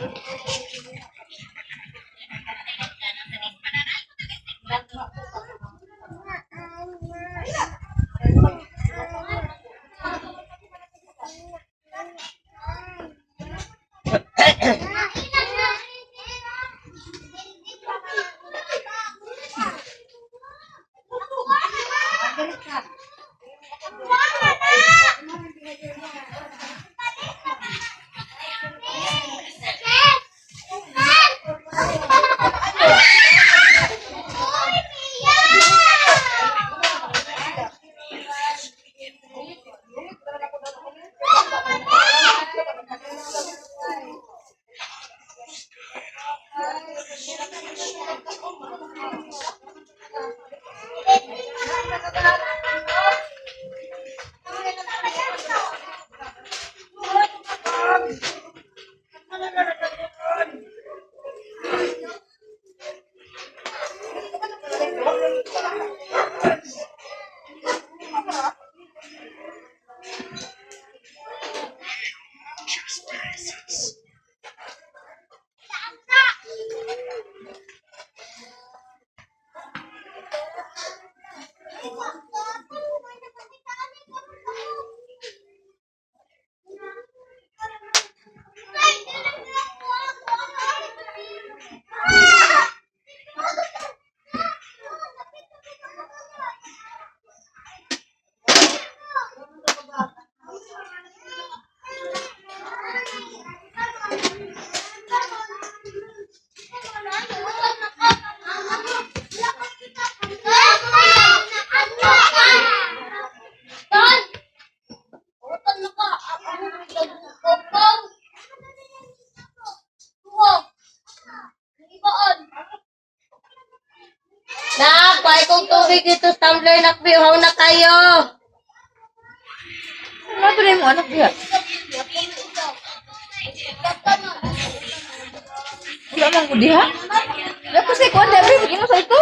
Nak, kuhay kong tubig dito, tumbler nak, bihaw na kayo. Ano ba mo anak diha? Wala man ko diha. Wala ko sa kuan dami, bigyan mo sa ito.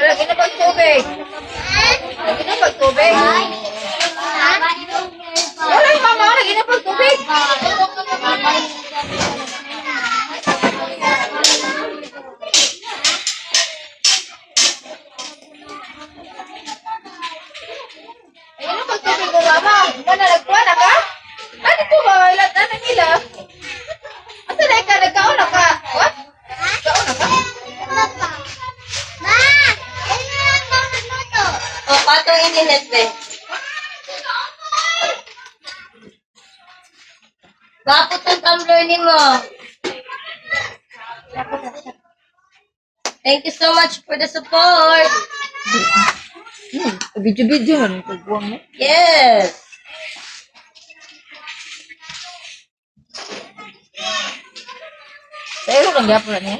Lagi na pagtubig. Lagi na pagtubig. Wala yung mama, lagi na pagtubig. Ayun ang pagtubig ko, mama. Wala, nagkuha na ka? Ano ko ba? Ilan na nila? Asa na ka? Nagkaon na ka? What? Nagkaon na ka? Ma! Ano na lang ako nagluto? O, patong internet, be. Gapot ang tumbler ni mo. Thank you so much for the support. Video-video man. Pagbuwang mo. Yes. Sa ilo lang gyapon na niya.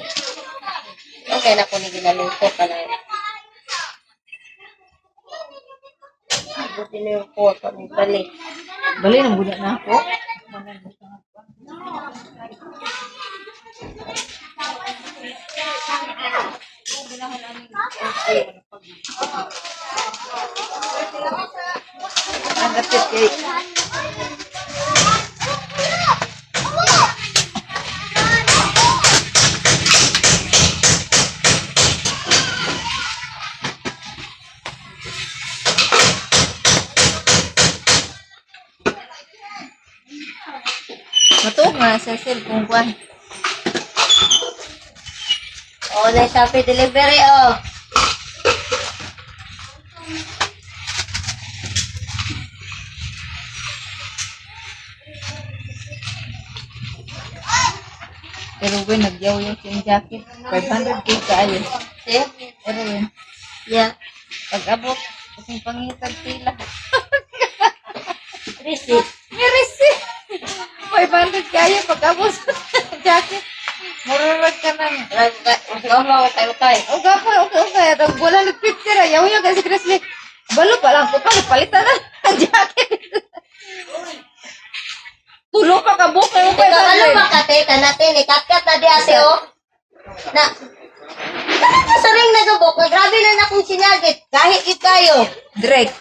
Okay na ko ni ginaluto ka na. Buti na yung kuha pa ni balik. Bali nang guna na ako. Ang dapit kay Matuog nga sa cellphone kuan. Oh, na Shopee delivery oh. Pero when nagyaw yung siyang jacket, 500K kaayo. See? Pero when Yeah. pag abot, kasing pangitag pila. Receipt. May receipt. 500 kaya pag abot sa jacket. Murarag ka nang. Mas mama ko kayo kay. O gapo, okay, okay. At ang 150 ra. Yaw yaw kasi Grizzly. Balo pa lang ko pa, palitan na ang jacket. Tulo pa ka buok kayo Ikaw ano 500. ba kate kanatin ikat-kat na di ate oh. Na. Talaga sa ring nagabok, na grabe na na akong sinagit. Kahit gid kayo. Drake.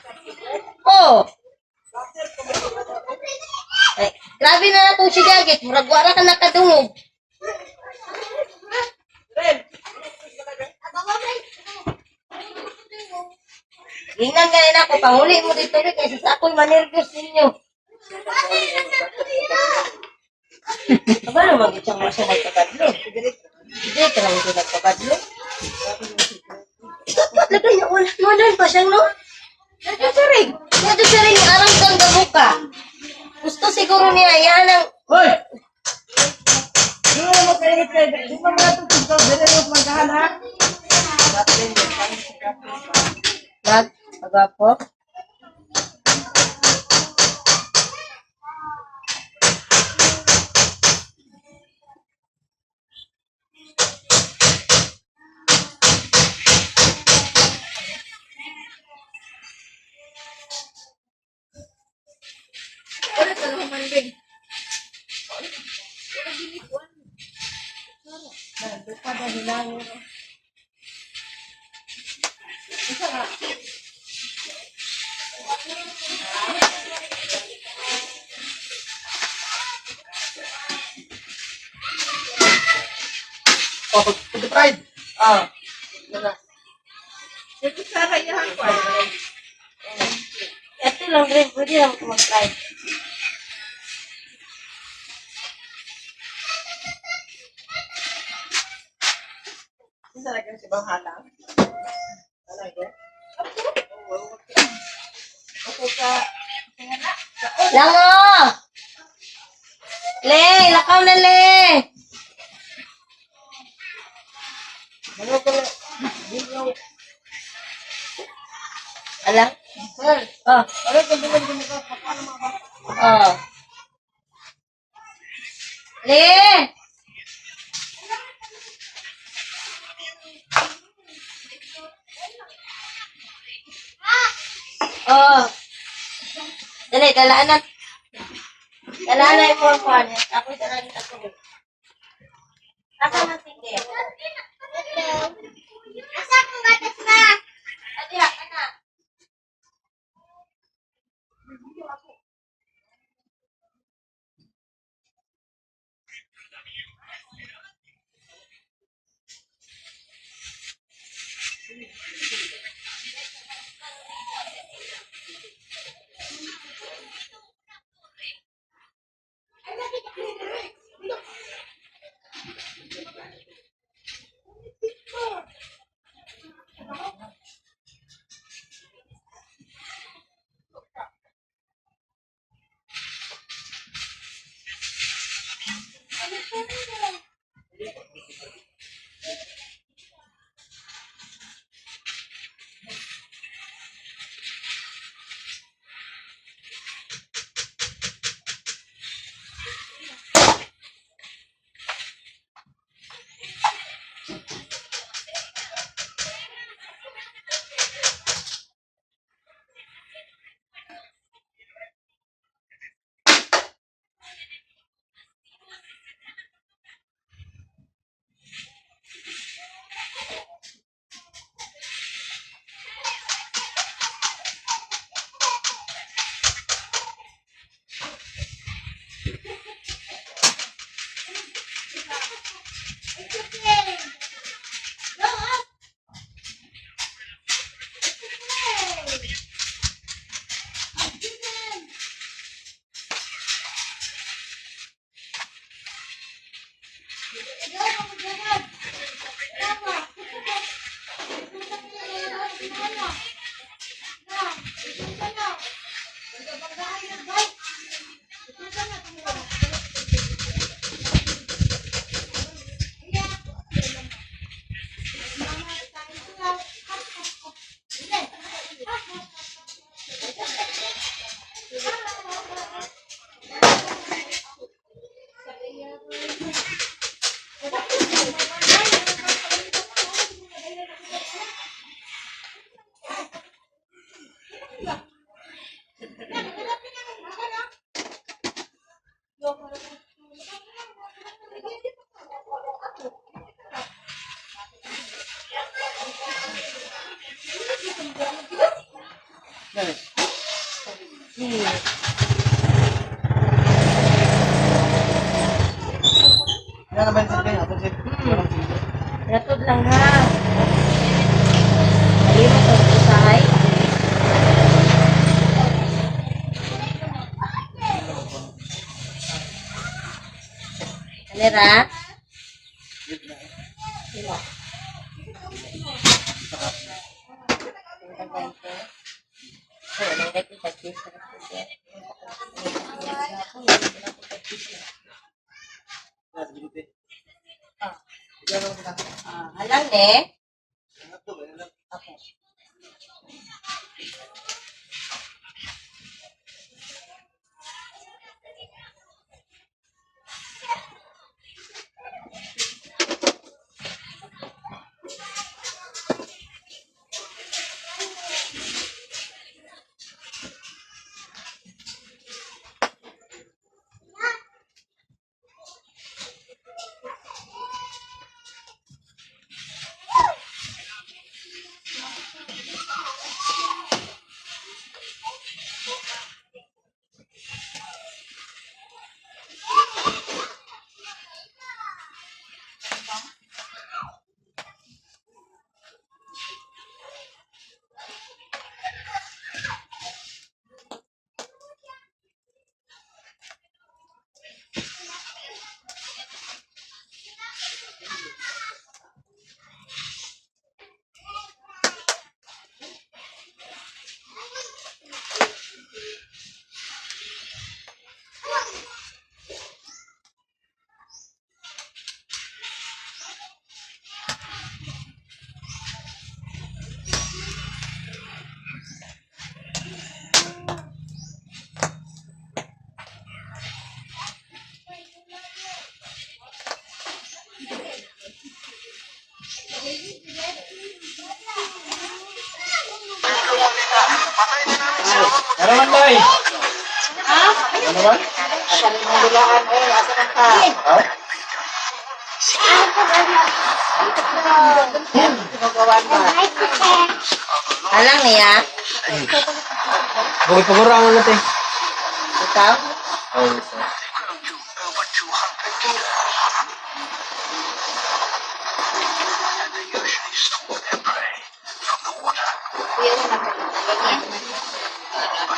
Oh. Ay, grabe na na akong sinagit. Murag wala ka nakadungog. Tingnan ganin ako, panguli mo dito rin kaysa sa ako'y manervyos ninyo. Aba naman gitsang mo siya nagkabadlo. Hindi ka lang siya nagkabadlo. Lagay niya, wala, wala pa siya, no? Dito sa ring. Dito siya rin arang kang gabuka. Gusto siguro niya, yan ang... Hoy! Di mo mo kainit kay di mo mga tutug ka, dili mo magkahan ha. Mag, pagwapo. Wala ka naman bing. Oh, pag pride. Oh. Ito Sara iyahan ko. Ito lang rin, pwede lang mag-try. Isa na si Bang Halang. Lango! Le, lakaw na le! Ala? Oh. Oh. Le! Oh. Dali, dalaan na. Dalaan na yung form. Ako dalaan na ako. Asa na sige? Asa kong gatas na? Adi, ana. Yan naman sa kanya. Ako si Ratod lang ha. Kalimot ang usahay. Alera? Sila. Halang ne? Okay. Naraman bay. Asa rin mong dulaan, oy, asa man ka? Ginagawan ba? Alang niya. Bukod pagurang na te. Ikaw? Oh, so.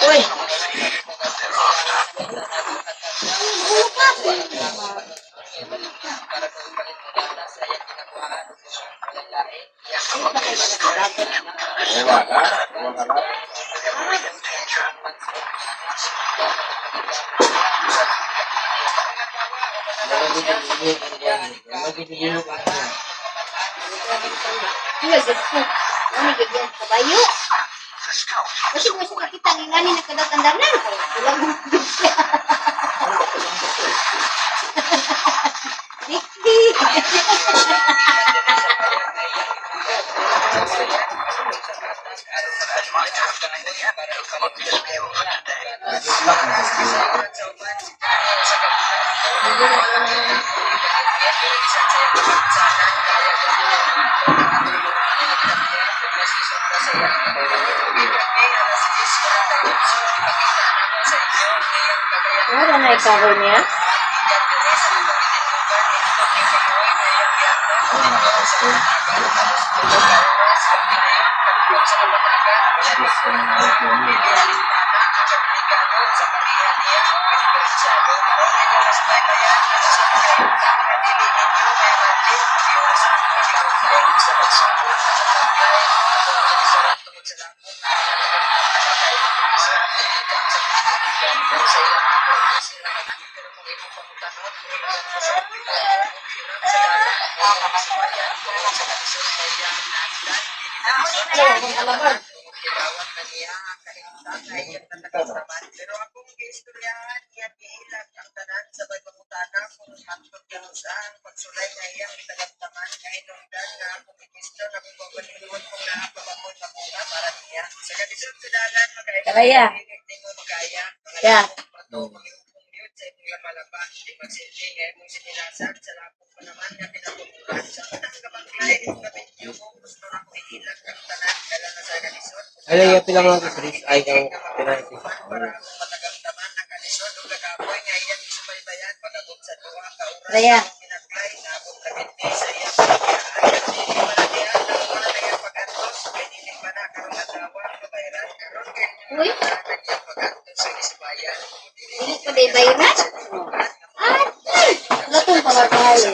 Uy! Iya, gusto. Ano yun? Kabayo. Kasi mo siya nakita ng ngani na kadatandaan. Wala mo siya. Dikdi. Wala na i-cover niya? Kaya. Ya. Ay, ay, pila mga Chris ay kang pinay. Kaya. Uy. Dili pa day bayran? Atay! Gatong pamatayo.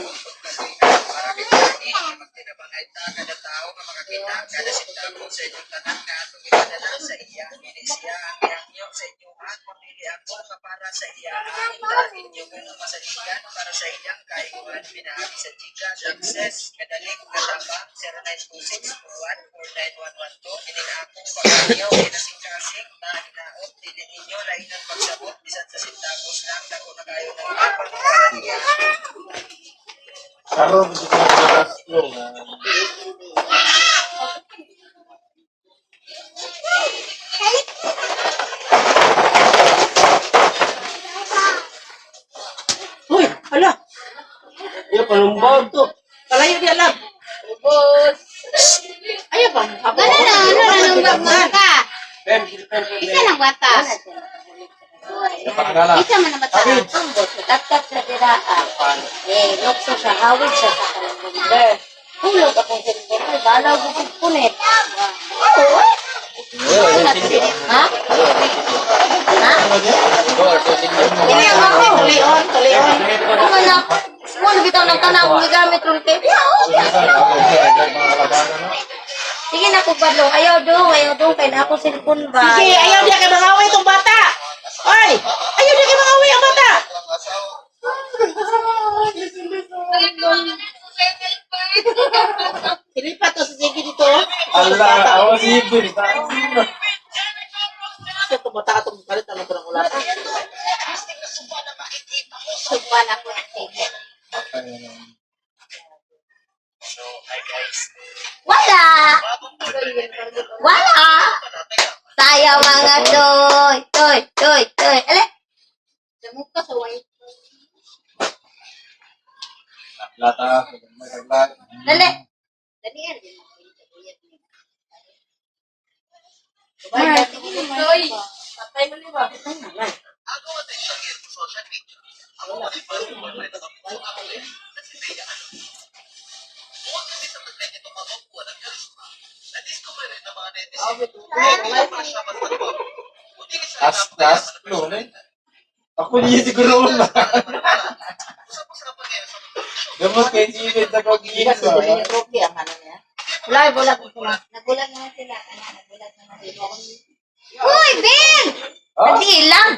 Karon di ko na na. Uy, hala. Iya, palumbag to. Kalayo di alam. Ubos. Ayaw bang? Ano na, ano na, nung ka? Pem, pem, pem. Isa lang bata. Isa man ang bata. Ambot, tatap sa diraa. Eh, nukso siya, hawig siya sa kalender. Hulog akong cellphone. Ay, balaw ko kong punit. Oo, eh. Ha? Ha? Tulion, tulion. Ano na? Wala bitaw ng tanan akong gigamit ron kay. Sige na ko badlong. Ayaw dong kay na akong cellphone ba. Sige, ayaw diya kay mga away itong bata. Oy, ayaw diya kay mga away ang bata. Silipat to si Sige dito. Allah, awa si Ibn. Siya itong bata atong kalit ang ng ulan. Sugman ako ng cellphone. Wala! Wala! Tayo mga toy, toy, toy, toy. Ale! Damuka sa white. Lata, may Dali! Dali yan. Toy. Patay mo ni ba? Tas, tas, no, Ako niya siguro na. Gamot kay Jimmy sa Di ba si kogisa. Rocky ang ano niya? Wala, wala ko sila. Nagulat naman sila. Ano, nagulat naman sila. Uy, Ben! Dali lang!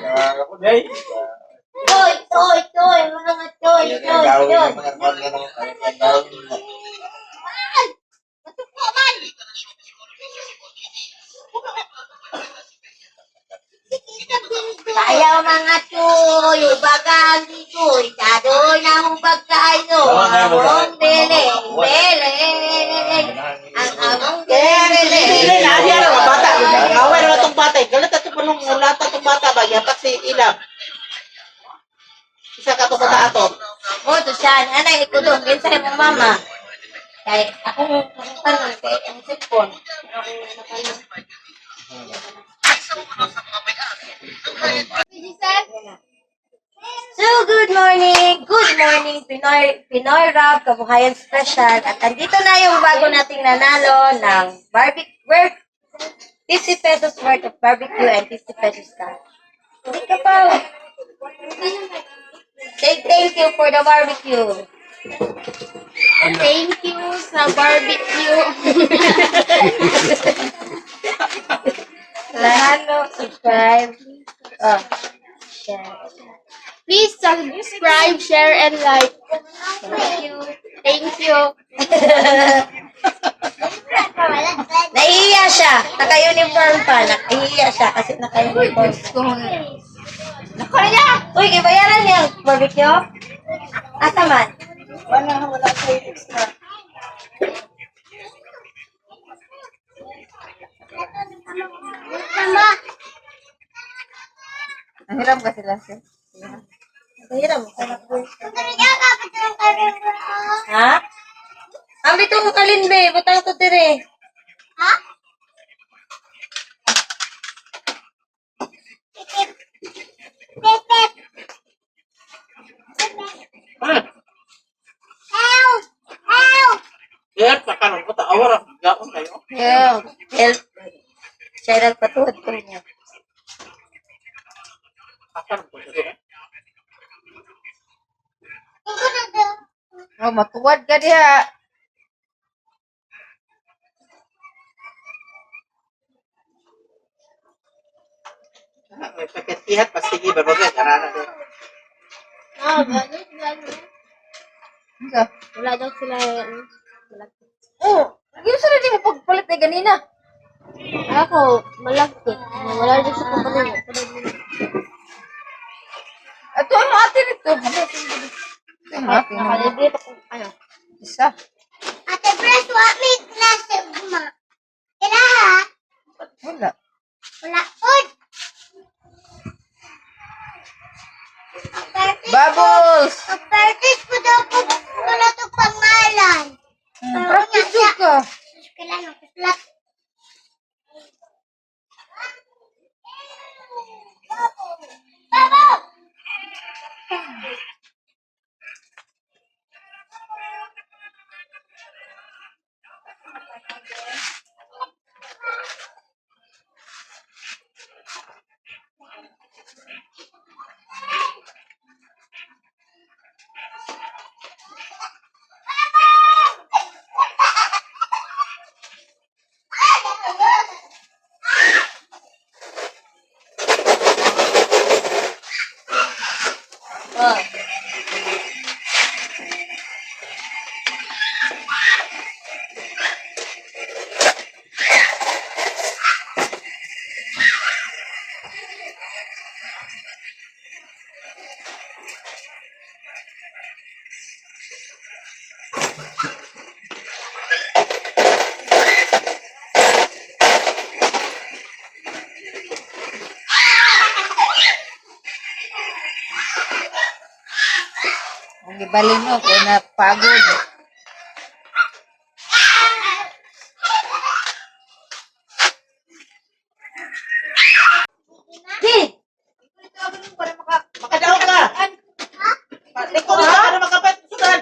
Ako day. Toy, toy, toy, mga toy, toy, toy. Sayaw mga toy, ubagang ditoy, tadoy na hubag kayo. Among beleng, beleng. Ang among beleng. Dili na diya ang bata. Away naman itong bata. Galit ato pa nung ulata itong bata ba yapak si Ilab. Isa ka itong bata ato. O, to siya, anay, ikudong, kinsa mong mama. Kay, akong tanong kay ang cellphone. So, good morning! Good morning, Pinoy, Pinoy Rap, Kabuhayan Special. At andito na yung bago nating nanalo ng barbecue worth 50 pesos worth of barbecue and 50 pesos cash. Hindi ka pa. Say thank you for the barbecue. Thank you sa barbecue. Like, subscribe, oh, share. Please subscribe, share, and like. Thank you. Thank you. Nahihiya siya. Naka-uniform pa. Nahihiya siya kasi naka-uniform. Naku na! Uy, ibayaran niya ang barbecue? Asa man? Wala, wala kayo extra. Mama. Nahiram ka sila sir. Nahiram. Ha? Ha? Ambi to ko kalin be, butang to dire. Ha? Help! Help! Kaya pa karon ko taawar ang gaon kayo. Yeah. Help. Siya nagpatuod ko niya. Karon ko dito. Oh, matuwad ka diha. May pakikihat pa sige ba bagay karana din. Ah, ganun, ganun. Unsa? Wala daw sila, ano, malagkit. Oh, lagi sa di mo pagpalit ay ganina. Ako, malagkit. Wala daw sa kumpanya. Ato ang ate nito. Ano ate? Nakalibre pa kung ano. Isa. Ate Bres, wa may klase ugma. Ilaha? Wala. Wala pod. Bubbles. Pag-practice po daw po wala to pangalan. Practice jud ka. Kailangan ko sulat. Babo! Oh. Ang gibalin mo kay na pagod. Di! Makadaw ka. Liko ka para makapat sudan.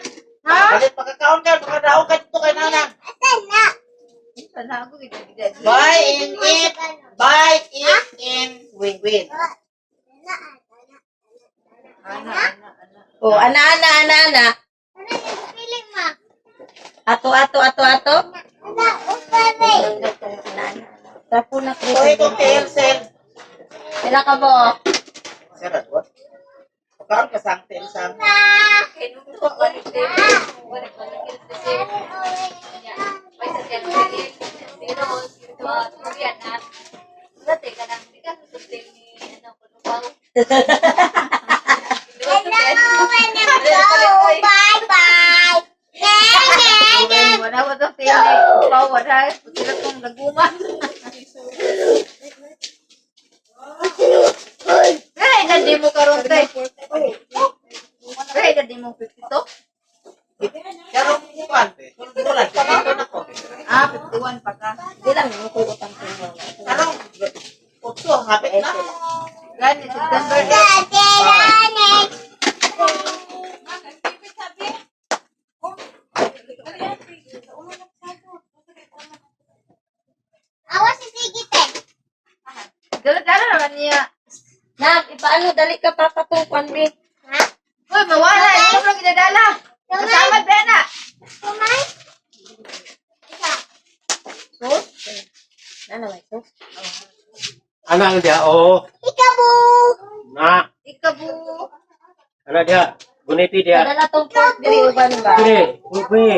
Ha? Balit makakaon ka, makadaw ka dito kay nanang. Asan na? Sana ako gid. Buy in it, buy it in win win. Ana, ana, Ana, ana, ana. Oh, ana, ana, ana, ana. ana yung pili ma. Ato, ato, ato, ato. Ana, upare. Ana, ana. Tapo na ko. So itong tail sel. Pila ka mo? Sir, what? Makaon ka sang tail sang. Hello, wanna go. Bye-bye. Nene, Wala wa daw tele. Ikaw wala sila tong naguma. Ay, nadi mo karon tay. Ay, nadi mo 52. Pero kuan, kuan, kuan ako. Ah, 51 pa ka. Di lang mo ko utang ko. Karong utso hapit na. Gani September 8. Dati, nene. Awa si Sige, te. Dala-dala naman niya. Nak, ipaano dali ka pa katong be. Ha? Uy, mawala. Ikaw lang ginadala. Kasama ba na? Kumay? Isa. Sus? Ano may sus? Anak dia, oh. Ikabu. Na, Ikabu. anak dia, guniti dia. Padala tong pork diri uban ba? Dire, ubi.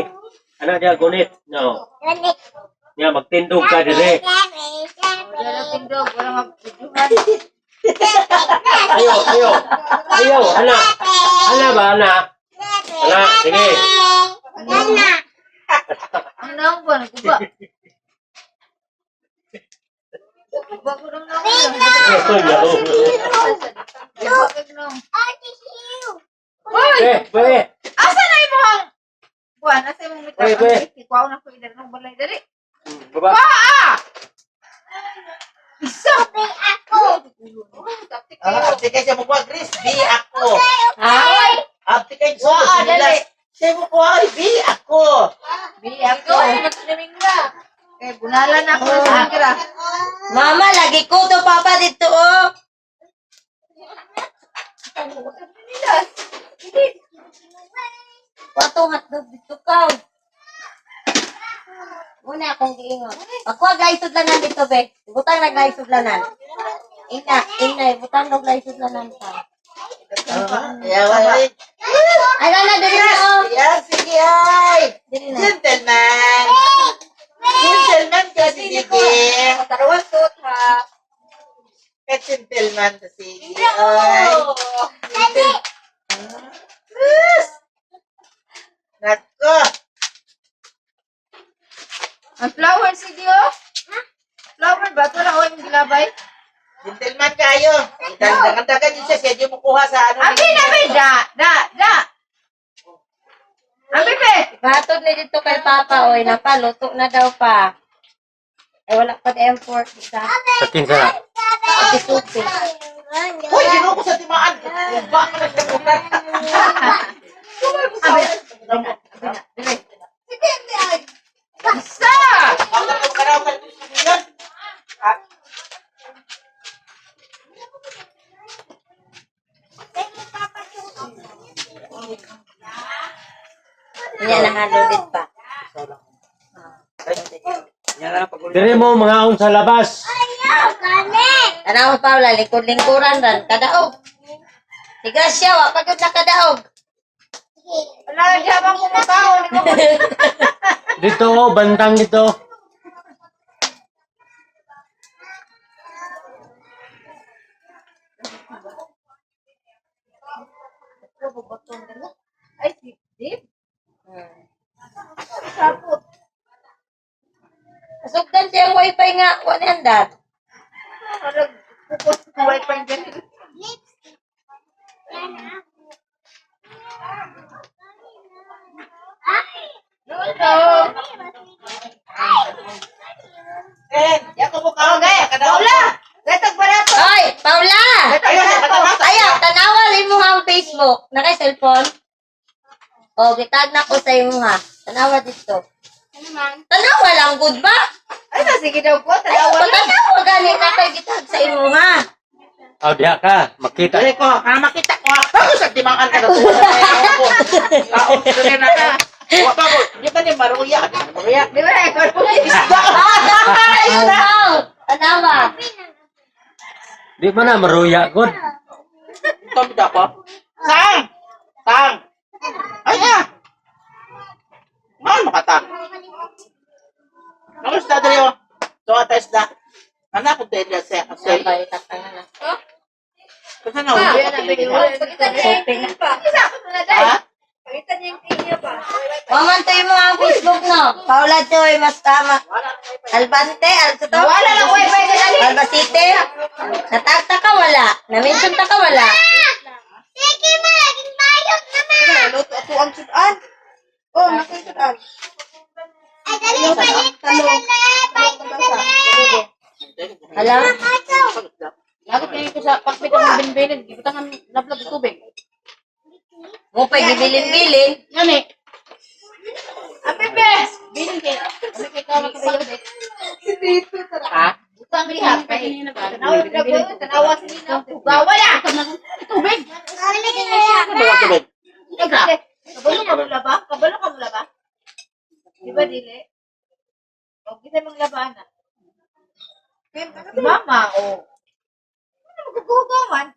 Anak dia gunit. No. Ganit. Nya magtindog ka dire. Wala tindog, wala magbidyuhan. Ayo, ayo. Ayo, anak. Anak ba anak? Anak, sige. Nana. Ang naong ba? Nagkuba. Nagkuba ko ng naong. Nagkuba ko ng naong. Ate Siu. Uy! Eh, be. Asa na imong? Buwan, asa imong mita? Uy, uy. Kuha na ko idar ng balay dali. Baba. Ah! Isa! Sabi ako. Ah, abti kay siya mo kuha Chris, bi ako. Ha? Abti kay Waa, sulod dali. Siya mo kuha ay bi ako. Bi ako. Kay bunala na ako sa agra. Mama, lagi ko to papa dito oh. Wato hotdog dito ka. Muna akong giingon. Pagkuha guys sudlanan dito be. Butang na guys sudlanan. Ina, ina, butang og license na lang ta. Ayaw, ay. Ay, na, dili na, oh. Yan, sige, ay. Dili na. Gentleman. Gentleman ka, si Sige. Tarawan suot ha. Ka gentleman ka, sige. Ay. Yes. Nako. Ang flower sige oh. Flower ba? Ito na oh, yung gilabay. Gentleman kayo. Dagan-dagan yun siya. Siya yung mukuha sa ano. Abi na be, da, da, da. Abi be. Batod ni dito kay Papa, oy, napaluto na daw pa. Ay, wala pa M4, isa. Sa kinsa na. Isupi. Uy, ginoo ko sa timaan. Uba ka na siya muna. Isa. Ang nakakaraw ka yan. Hindi na loaded pa. Diri mo mga on sa labas. Tanaw Paula, lingkod-lingkuran ran kadaog. Si Gracia, wa pa gyud nakadaog. Wala na diya bang kumakaon. Dito oh, bantang dito. Ay, si Dave. Sapot. Sugdan siya ang wifi nga, wa ni andar. Parang pupos sa wifi dyan. Luto. Eh, yan ko mukha. Paula! Gatag barato. Oy, Paula! Ayaw, Ayaw, tanawa imo ang Facebook. Naka cellphone? O, gitag na ko sa imo ha. Tanawa dito. Tanawa lang good ba? Ay, na, sige daw po. Ayaw, Tanawa lang. patanawa gani na kay gitag sa imo ha. Oh, diha ka. Makita. Dali ko, ha, makita ko. ha. Bago sa timaan ka na to. Tao, dali na ka. Wa pa ko. Di ba ni maruya? Maruya. Di ba? Isda. Tanawa! Tanawa! Di man na maruya gud. Ito bida ko. Sang! Sang! Ay ah! Mahal makata. Ako isda dali oh. So ata isda. Anak ko dali sa kasi. Sabay, tatangan na. Kasi na ulo ko Sope na. Isa ako na dahil. Ha? Pakita niya yung tingin pa. Waman to yung mga Facebook, no? Paula Joy, mas tama. Albante, al to? Wala lang wifi ka dali. Albacete? Natagta ka wala. Na-mention ta ka wala. Sige, ma, laging bayot naman. Luto ato ang sudan. Oh, nakasudan. Ay, dali, balik ka dali. Balik ka dali. Alam? Lagot kayo ko sa pakpit ang binbilin. Gibutang ang lablab ng tubig. Mo pa gibilin-bilin. Yan eh. Abi be. Bilin kay. Ano kay ka magpakpit? Ha? Butang diha kay. Tanawa na ko. Tanawa si Nina. Gawa na. Tubig. Balik na siya. Ano ba tubig? Kabalo ka mula ba? Kabalo ka mula ba? Di ba dili? O, kita mong laban na. Mama, o. Ano magugugawan?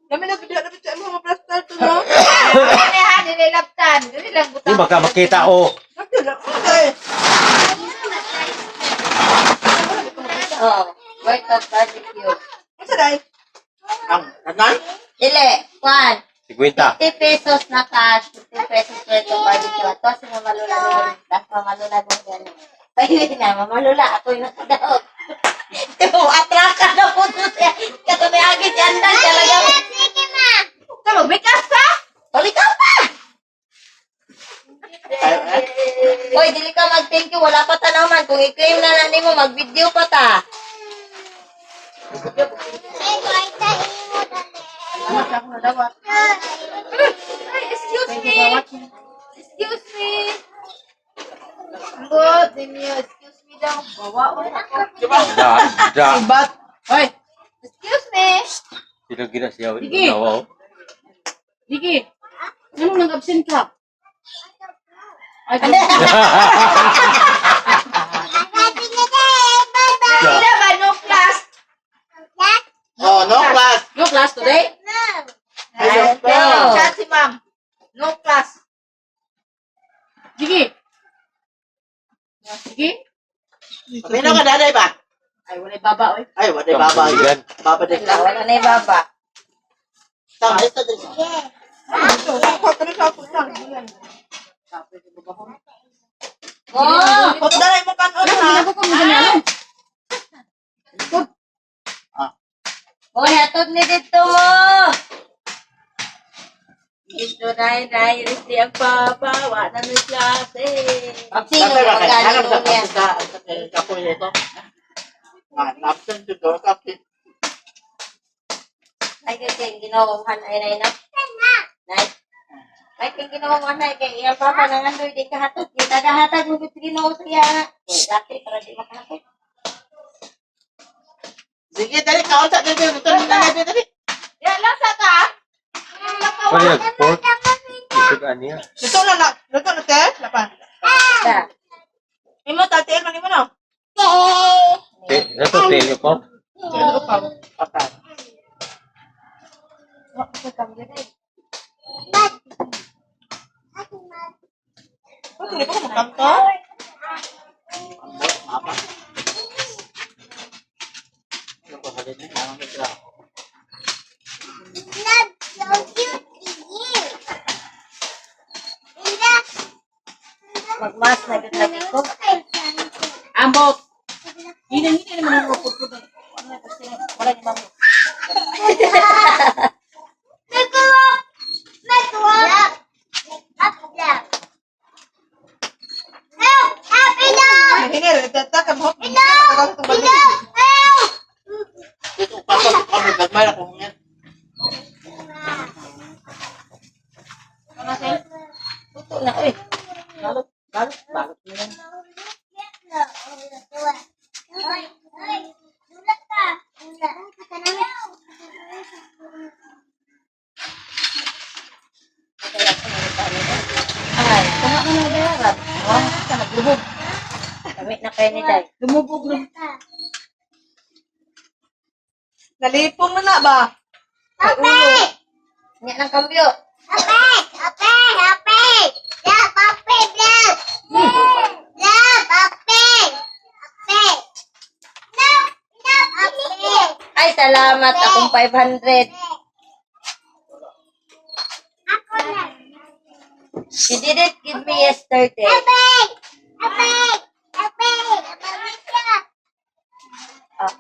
Dami na gud na sa mga plastar to no. Ano ha, dili laptan, dili lang Di butang. baka makita oh. Oo. Worth of barbecue. Ang kanan? Dili. One. 50. 50 pesos na cash, 50 pesos worth of barbecue. Ato si Mama Lola doon. Tapos Mama Lola doon gano'n. Ay, na, Mama Lola, ako yung nakadaog. Ito, atraka na po doon siya. Katunayagin si Andan talaga. Sige, ma. Ka magbikas ka? Uli ka pa! Ay, ay. Hoy, dili ka mag-thank you. Wala pa tanaw man. Kung i-claim na lang nimo, mag-video pa ta. Ay, kwarta imo dali. Ay, excuse me. Excuse me. Good, ninyo. Excuse me daw. Bawa ko. Di ba? Da, da. Bat. Hoy, Excuse me. Sila gina siya. Sige. Nawa, oh. Diki. Anong nag-absent ka? Ay, Sabi niya class today? I don't know. Chat si ma'am. No class. Sige. Sige. Pamino ka daday ba? Ay, wala baba, oy. Ay, wala baba. Kampuligan. Baba din ka. Wala na yung baba. Tama, ito din. Oh! Pagdalay mo kanon ha. Ako kung ganyan. Hoy, hatod ni dito mo! Dito na na iris di ang papa, wa na may klase. Sino Dapat ba kayo? magkano Hanap sa niya? sa kapoy nito. Ah, absent to go. Absent. Ay, kay kay ginawa ay nay na. Nay. Ay, kay ginawa ay kay iyang papa nangandoy di kahatod. Di tagahatag mo gid Ginoo sa iya. Laki para di makahatod. Sige, dali. Kaunsa dali. Dito, dali, dali. Ya, lasa ka. Wala nag-pork. Isog niya. Luto na na. Luto na te. Lapan. Sa. Imo ta tiil man imo no. Te, ito, te, pork. Tiil upaw. Okay. Luto ni ko magkamto. Apa? Ano ko halin na? Ano ko Love so cute you. Magmas na gud lagi ko. Ambot. Hinang-hina naman ang pudpud. Ano na kasi wala ni mamo. Help! Help! Help! Hinir, tata ka mo. Help! Dito, pasok kami. Gagmay ako ngayon. Luto na oy. Balot, balot, balot na yan. Ay, tunga ka na bayaran. Oh, ka naglubog. Kami na kayo ni Day. Lumubog na. Nalipong na na ba? Nya ng kambyo. Ay, salamat akong 500. She didn't give me yesterday. Oh.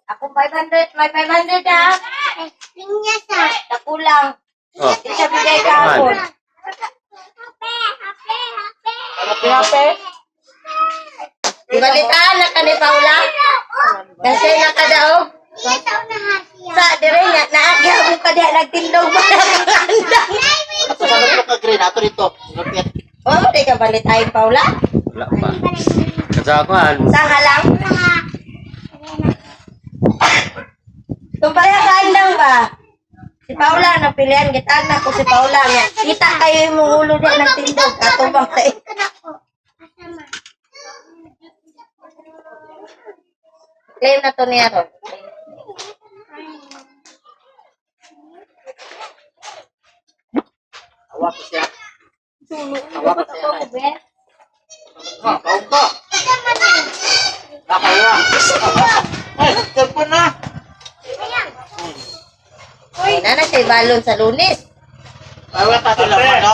Akong 500, may 500 ah. Nakulang. Oh, Di siya bigay kahapon. Happy. Balitaan na ka ni Paula. Kasi nakadaog. Sa dire nga naagya mo pa diha nagtindog pa nakakandang. Ato sa ano ka green? Ato dito. Lupit. Oh, di ka balitay Paula. wala pa. Kasi ako, an, Sa halang. Tumpaya kaandang ba? Si Paula napilian gitag na ko si Paula nga. Kita kayo imong ulo diha nagtindog katubang sa Claim na to niya ron. Awak ko siya. Awak ko siya. Ha, kaon ka. Nakaya. Ay, telepon na. Ay, na siya balon sa Lunes. Ay, wala pa sila no?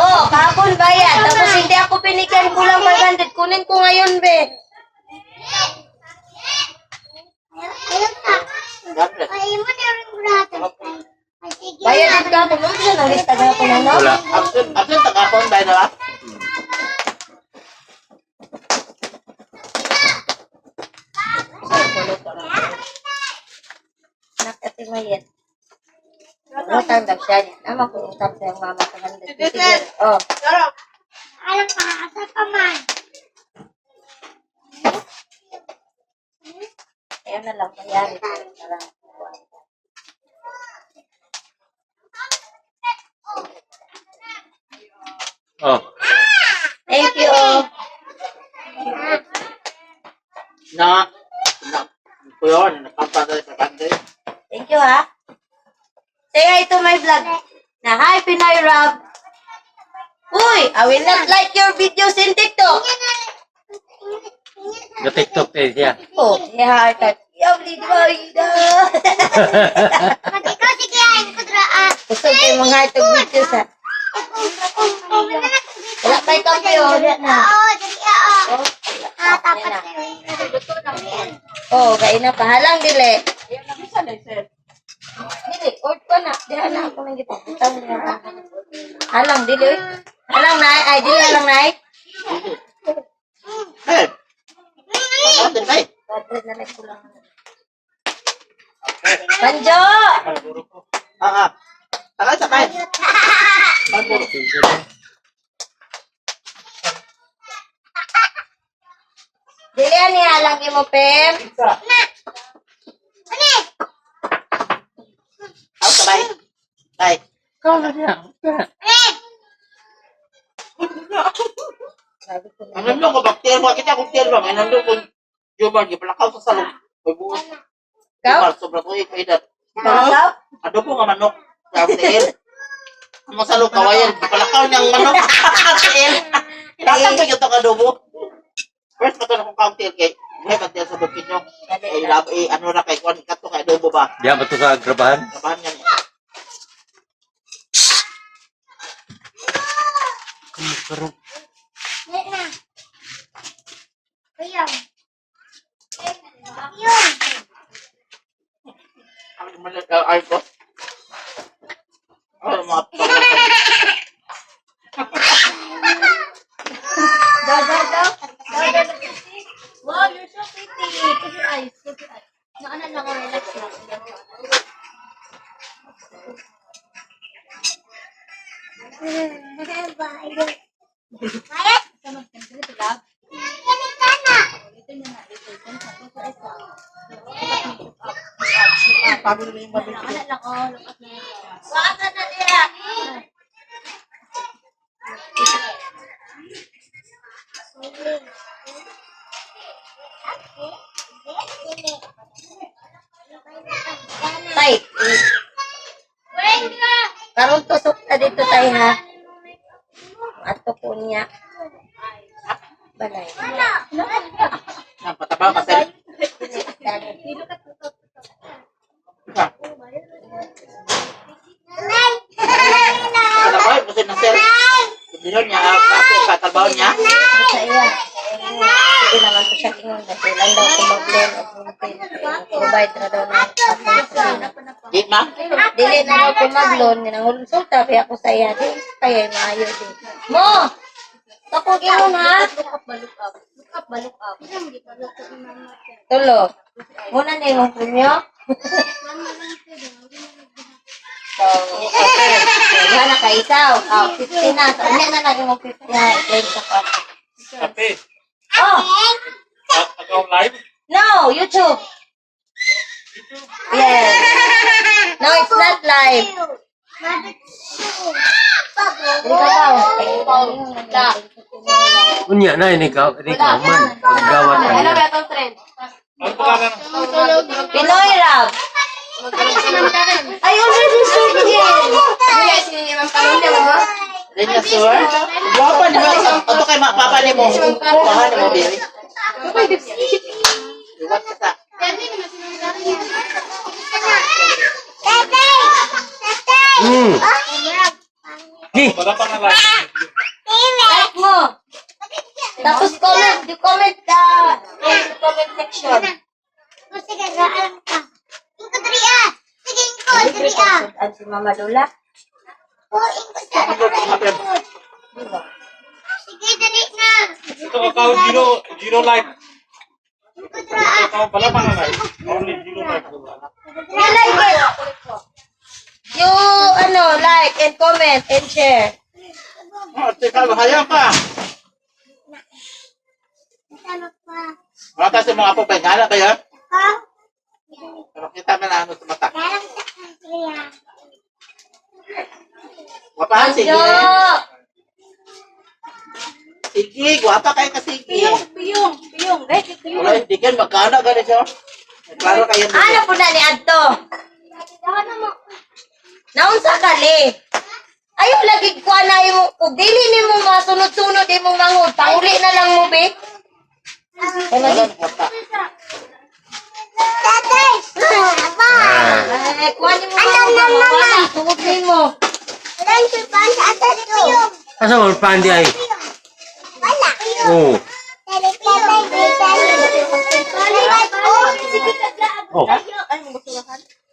Oh, kahapon bayad. Tapos hindi ako binigyan kulang 500. Kunin ko ngayon, be. God bless. Bayad din kahapon. Ano siya nang lista kahapon ano? wala. Absent, absent sa kapon ba na ba? Anak ati Mayet. Utang daw siya niya. Nama ko utang sa iyang mama sa 100. Sige. Oh. Pero Ayun na lang, bayarin. Para. Oh, Thank you. Oh. Na. Na. Yun, nagpampa tayo sa bande. Thank you, ha. Say hi to my vlog. Na hi, Pinoy Rob. Uy, I will not like your videos in TikTok. Yung TikTok eh siya. Oh, say hi. Type. Yabli, di Pag ikaw sige ay kudra ah. Gusto kayo mga itong videos, ha. Wala pa ikaw kayo. Wala na. Oo, dali oo. Oh, Ah, tapat na. kayo. Oh, kain na pa. Halang, dili. Dili, or ko na. Diha na ako nang gipagutang niya. Halang, dili. Oy. Halang, nay. Ay, dili, halang, nay. Hey! Ano din bay? Badred na lang kulang. Banjo! Ah, ah. Sakay, sakay. Dili, ani halang imo, Pem. Ako sabay. Bay. Ikaw na siya. Sabi ko na. Ang nandun ko, bakter mo. Kita kong tiel ba? May nandun ko. Jumar, gipalakaw sa salong. May buo. Ikaw? Jumar, sobra ko yung edad. Ikaw? Adobo nga manok. Sa tiel. Ang salong kawayan, gipalakaw niyang manok. Tiel. Kinatang ko yung adobo. First, matulog kong kaong tiel kay. Buhay man tiel sa bukid nyo. Eh, lab, eh, ano na kay Kwan, kato kay adobo ba? Diyan ba ito sa grabahan? Kabahan niya niya. Dali na. Kuya. Yun. Ang malit ay ko. Ay, mga Daw, daw, daw. Daw, daw, daw. Wow, you're so pretty. Close your eyes. Close your eyes. Naana lang ako, relax lang. Bye. Sa magkanta nito, love. Dali ka na. Ulitin niya na. Ito, ito, ito, ito, ito. Look up, look up, look up. Pagod na yung mabili. Naana lang, oh, look up na. Waka na niya. Tay. Karon tusok na dito tay ha. Ato po niya. Balay. Ang pataba ka sir. Pataba kasi na sir. Dinor niya, katalbaw niya. Sa iya. Sige naman po siya ingon na kailan daw ko mag-loan og ngipin. Provide ra daw na akong kusina. Di ma? Dili na daw ko mag-loan nangulsulta pa ako sa iya. Di kaya maayo di. Mo. Ako ingon ha. Look up ba, look up. Look up ba, look up. Tulo. Muna na imong premyo. So, okay. Wala na kay isaw. Oh, 50 na. So, ano na lang imong 50 na. I-claim sa ko. Ate, Oh, account live? no, YouTube. Yes. No, it's not live. Dili ka ba? Unya na, ini ka, ini ka man. Paggawan ka Ano niya. ba itong trend? Ano pangalan? Pinoy Rap. I already said it. Kuya, si Ma'am Karoon niya ba? Rin niya sir. Gwapa ni mo. Ato kay ma papa ni mo. Papa ni mo baby. Iwat ka sa. Tatay! Tatay! Ni, Wala pang live. Like mo. Tapos comment, you comment the in the comment section. Oh, sige, alam ka. Ingko diri ah. Sige, ingko diri ah. Ang si Mama Lola. Oh, ingko sa ingko. Sige, dali na. Ito account zero, zero like. Ingko diri ah. Account wala pang live. Only zero like. You like it. You ano, like and comment and share. Oh, teka, bahaya pa. Kasama pa. Wala tayo sa mga apo pa. Ngala ba yan? Ako? Pero kita man ano sa mata. Galang sa kanya. Guwapahan, sige. Yo! Sige, guwapa kayo ka, sige. Piyong, piyong, piyong. Right, piyong. Wala, hindi kan, magkana gani siya. Klaro kayo. Ano po na ni Adto? Naunsa ka ni? Ayaw lagi kuha na imo. Kung dili ni mo masunod-sunod imong mangod, panguli na lang mo, be. Ay, Wala na kwarta. Ay, kuha ni mo mangod. Wala, tungod ni mo. Asa mo pandi ay? Oh. Oh.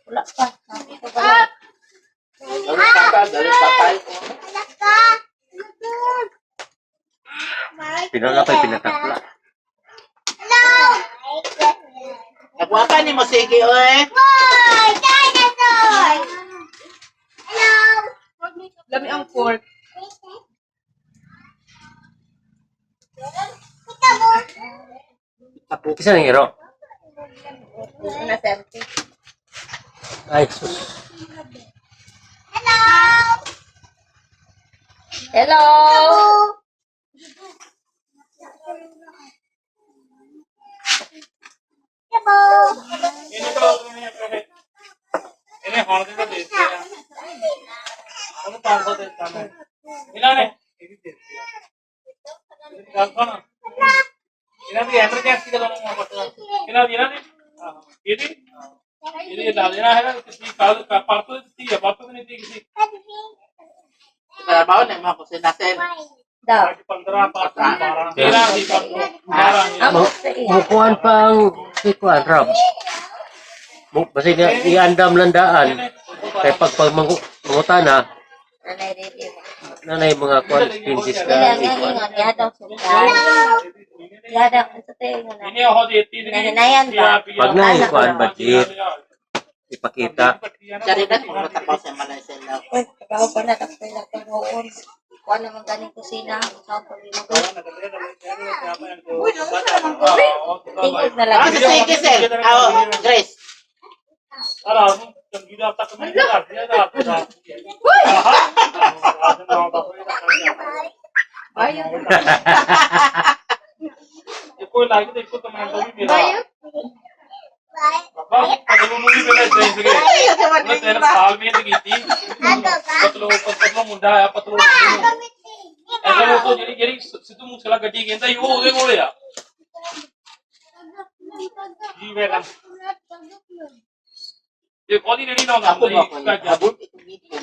Wala pa. Dali patay, dali patay. Pinalapay pinatakla. Nagwapa ni mo sige oy. Lami ang pork. Kisa nang iro. Na selfie. Ay sus. Hello. ਇਹਨੇ ਤਾਂ ਉਹਨੇ ਪੈਸੇ ਇਹਨੇ ਹੁਣ ਦੇ ਤਾਂ ਦੇ ਦਿੱਤੇ ਆ। ਉਹਨੂੰ 500 ਦੇ ਦਿੱਤਾ ਮੈਂ ਇਹਨਾਂ ਨੇ ਇਹ ਵੀ ਦੇ ਦਿੱਤੇ ਆ। ਮੇਰੀ ਗੱਲ ਸੁਣ, ਇਹਨਾਂ ਦੀ ਐਮਰਜੈਂਸੀ ਕਦੋਂ ਨੂੰ ਪਤਾ ਇਹਨਾਂ ਦੀ ਆਹੋ, ਇਹਦੀ ਇਹਦੀ ਲਾ ਦੇਣਾ ਹੈਗਾ ਤੁਸੀਂ ਕੱਲ ਪਰਸੋਂ ਦਿੱਤੀ ਆ, ਪਰਸੋਂ ਵੀ ਨਹੀਂ ਦਿੱਤੀ ਕਿਸੇ। Trabaho na mga kusina sel. Daw. ਅੱਜ 15 ਪਰਸੋਂ 12 13 ਸੀ ਪਰਸੋਂ 12 ਸੀ। Amo sa iya. Mukuan pa ang si kuan Rob. Mo basi niya iandam lang daan. Kay pag pag mangutana Nanay ready mo. nanay mga kuan expenses Dili ka ang ikuan. ingon niya daw sukal. Niya daw sa tayo nga na. ਇਹਨੇ ਉਹ ਦੇਤੀ ਸੀ। Nahinayan ba? Pag na ikuan budget ipakita. Dari na mo matakaw sa Malaysia lang. Uy, trabaho pa na tapos na pag-uon. Kuha naman ganing kusina, sa pag-inugo. Uy, naunsa naman ko. Tingog na lang. Ah, sa sige sel. Ah, Grace. ਰਾਤ ਨੂੰ ਚੰਗੀ ਰਾਤ ਤੱਕ ਮੈਂ ਕਰਦੀ ਆ ਰਾਤ ਦਾ। Bayo. ਇੱਕੋ ਹੀ ਲਾਈਕ ਤੇ ਇੱਕੋ ਕਮੈਂਟ ਵੀ ਮੇਰਾ ਬਾਬਾ ਪਤਲੂ ਨੂੰ ਵੀ ਪਹਿਲਾਂ ਇਦਾਂ ਹੀ ਸੀਗੇ। ਉਹਨੇ 3 ਸਾਲ ਮਿਹਨਤ ਕੀਤੀ। ਪਤਲੂ ਪਤਲੂ ਮੁੰਡਾ ਆਇਆ ਪਤਲੂ ਨੂੰ ਐਸਾ ਉਹ ਜਿਹੜੀ ਜਿਹੜੀ ਸਿੱਧੂ ਮੂਸੇਵਾਲਾ ਗੱਡੀ ਕਹਿੰਦਾ ਸੀ ਉਹ ਉਹਦੇ ਕੋਲ ਆ ਜੀ ਵੇਗਾ। ਇਹ ਉਹਦੀ ਰੇੜੀ ਲਾਉਂਦਾ Ako ਹੁੰਦਾ ba ਸੀ ko? ਪਿਆਜ਼ਾਂ। Abot itong ngipon.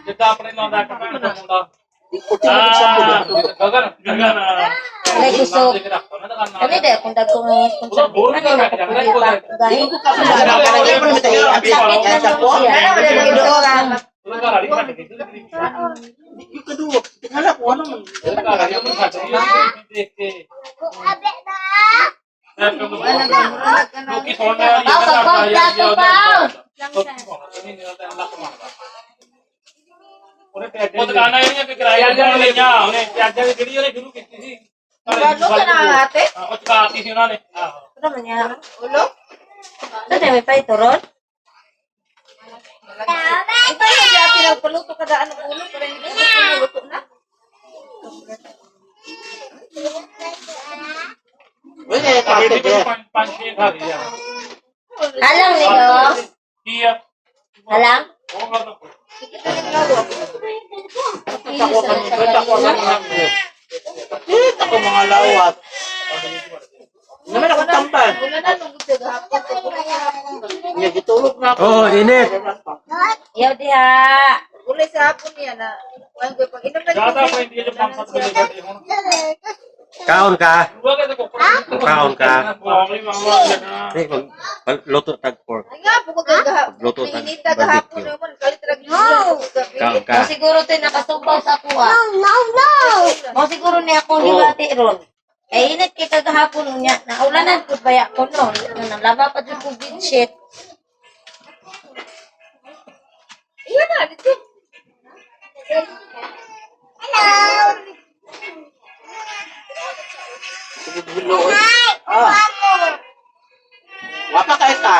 ਜਿੱਦਾਂ ਆਪਣੇ ਲਾਉਂਦਾ ਇੱਕ ਭੈਣ ਦਾ ਮੁੰਡਾ। Ikutin mo sa ਹਾਂ, ਗਗਨ Gagan. Alay, gusto. Kami dahil kung dagko nga ਉਹਦਾ sponsor. ਬੋਲ ਕਰ ਬੈਠ ਜਾਂਦਾ ਇੱਕ ਉਹਦਾ। Gahi. Sakit na mo siya. ਉਹਦਾ ਘਰ ਵਾਲੀ ਛੱਡ ਗਈ ਸੀ। Yung kaduwa, tingala ko ano man. ਉਹਦੇ ਘਰ ਵਾਲੀ ਉਹਨੂੰ ਛੱਡ ਗਈ ਦੇਖ ਕੇ। ਲੋਕੀ ਸੁਣਨ ਵਾਲੀ Pao, pao, plato, pao. ਉਹਨੇ ਉਹ ਦੁਕਾਨਾਂ ਜਿਹੜੀਆਂ ਕਿ ਕਿਰਾਏ ਤੇ ਲਈਆਂ ਉਹਨੇ ਪਿਆਜ਼ਾਂ ਦੀ ਜਿਹੜੀ ਉਹਨੇ ਸ਼ੁਰੂ ਕੀਤੀ ਸੀ। Gano ka na ate? ਉਹ ਚੁਕਾਤੀ ਸੀ ਉਹਨਾਂ ਨੇ। ਆਹੋ। Ano man niya? Ulo? Ito tayo may paituron. Ito yung ate nagpaluto ka daan ng ulo pero hindi ko luto na. Uy, kaya ਸਾਡੇ kape ਵੀ de. ਪੰਜ ਪੰਜ ਛੇ ਖਾ ਗਈ ਆ। Alam ni Diyos. ਕੀ ਆ? Alam? ਉਹ ਗੱਲ ਤਾਂ Ako ako Ako mga lawat. Naman ako tambal. Wala na nung gusto gahapon. Nga gitulog na ako. Oh, init. Yaw diha. Ulay sa hapon niya na. Kuan ko pag inom na ਜ਼ਿਆਦਾ ਪੈਂਦੀ ਹੈ ਜੇ ਪੰਜ ਸੱਤ ਵਜੇ ਜਾਂਦੇ ਹੁਣ। Kaon ka. ਦੂਆ ਕਿਤੇ ਕੋਕੜ Kaon ka. ਮਾਮਲੀ ਮਾਮਾ ਲੱਗਣਾ। Di mag magluto tag pork. Ay nga po ko gahapon. Pagluto tag Inita gahapon barbecue. naman kalit ra gyud. Kaon ka. Mo siguro tayo nakasubaw sa kuha. Mo siguro niya akong hibati ron. Kay init kay kagahapon niya. Naulanan ko baya ko no. Nalaba pa dyan ko bedsheet. Iya na dito. Ah. Wapa kayo ka.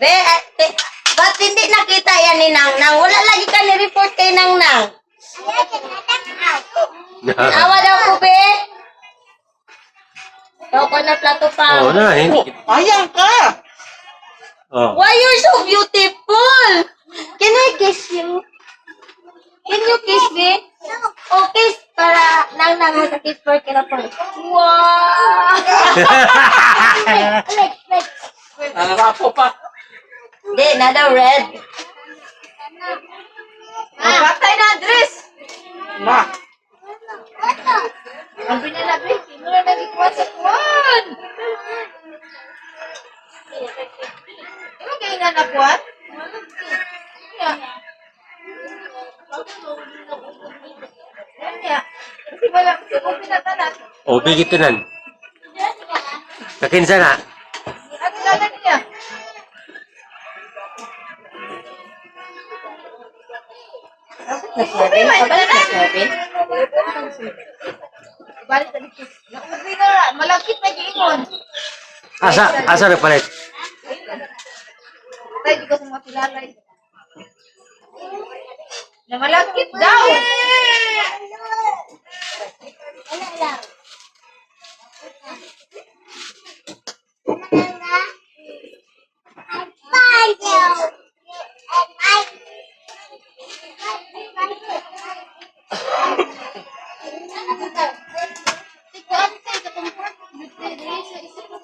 Be, eh, te, ba't hindi nakita yan ni Nang Nang? Wala lagi ka ni-report kay Nang Nang. Awa daw ko, be. Daw ko na plato pa. Oh, na Oh, ayang ka. Oh. Why you're so beautiful? Can I kiss you? Can you kiss me? Oh, kiss para nang nang sa kiss for kina po. Wow! Wait, wait. Nanarapo pa. Di, nada red. Patay na, Andres! Ma. Ang binalabi, sino na nagikuha sa kuwan? Ano kayo nga nakuha? Kanya. Kasi wala, kasi kung pinatanan. O, bigit tanan. Kakinsa na. At lala niya. Na 7? Pabalik na 7? Balik na dito. Naubi na, malakit na giingon. Asa, asa nagpalit? Tay, di ko sa mga tilalay. Na malakit daw. Ano lang? Ano lang na? I find you. And I.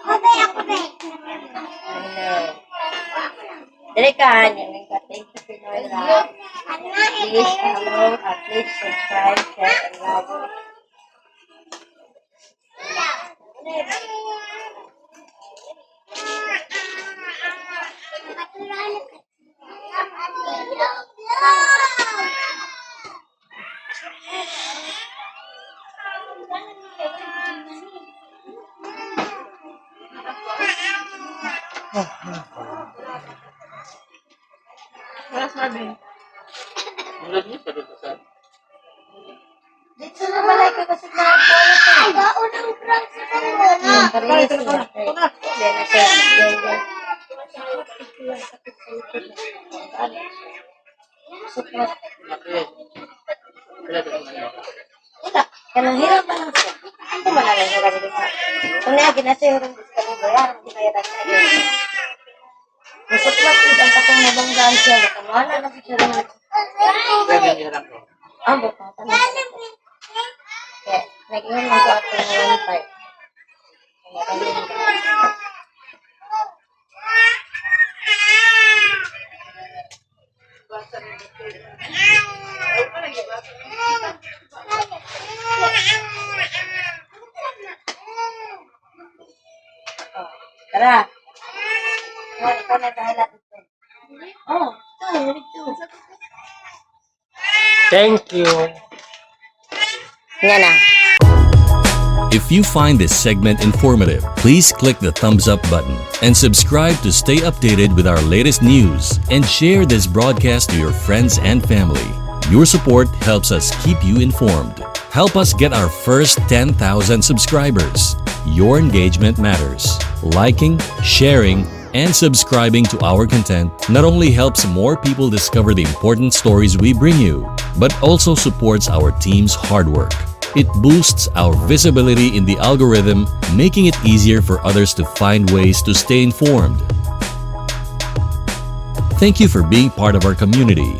Ako ako ba? Dali ka, thank you, Pinoy Love. Please follow, please subscribe, share, and like. Mula niya sa dito sa. Dito na malay ka kasi na Ay, unang prank sa kanila. Parehas sila. Then, nasa, then, Nakaya. Wala dito na. Wala. Kanang hirap pa lang siya. Ano man lang siya kasi diba? Kung niya, ginasayro rin gusto mo ba yan? Hindi kaya tayo siya. Masuklat yun ang katong nabanggaan siya. Baka wala na siya rin. Kaya ganyan lang ko. Ah, baka. Tama. Kaya, nag-iwan lang ko ato ng one part. Tara. Oh, ikaw na bahala dito. Oh, two, we two. Thank you. Nga na. If you find this segment informative, please click the thumbs up button and subscribe to stay updated with our latest news and share this broadcast to your friends and family. Your support helps us keep you informed. Help us get our first 10,000 subscribers. Your engagement matters. Liking, sharing, and subscribing to our content not only helps more people discover the important stories we bring you, but also supports our team's hard work. It boosts our visibility in the algorithm, making it easier for others to find ways to stay informed. Thank you for being part of our community.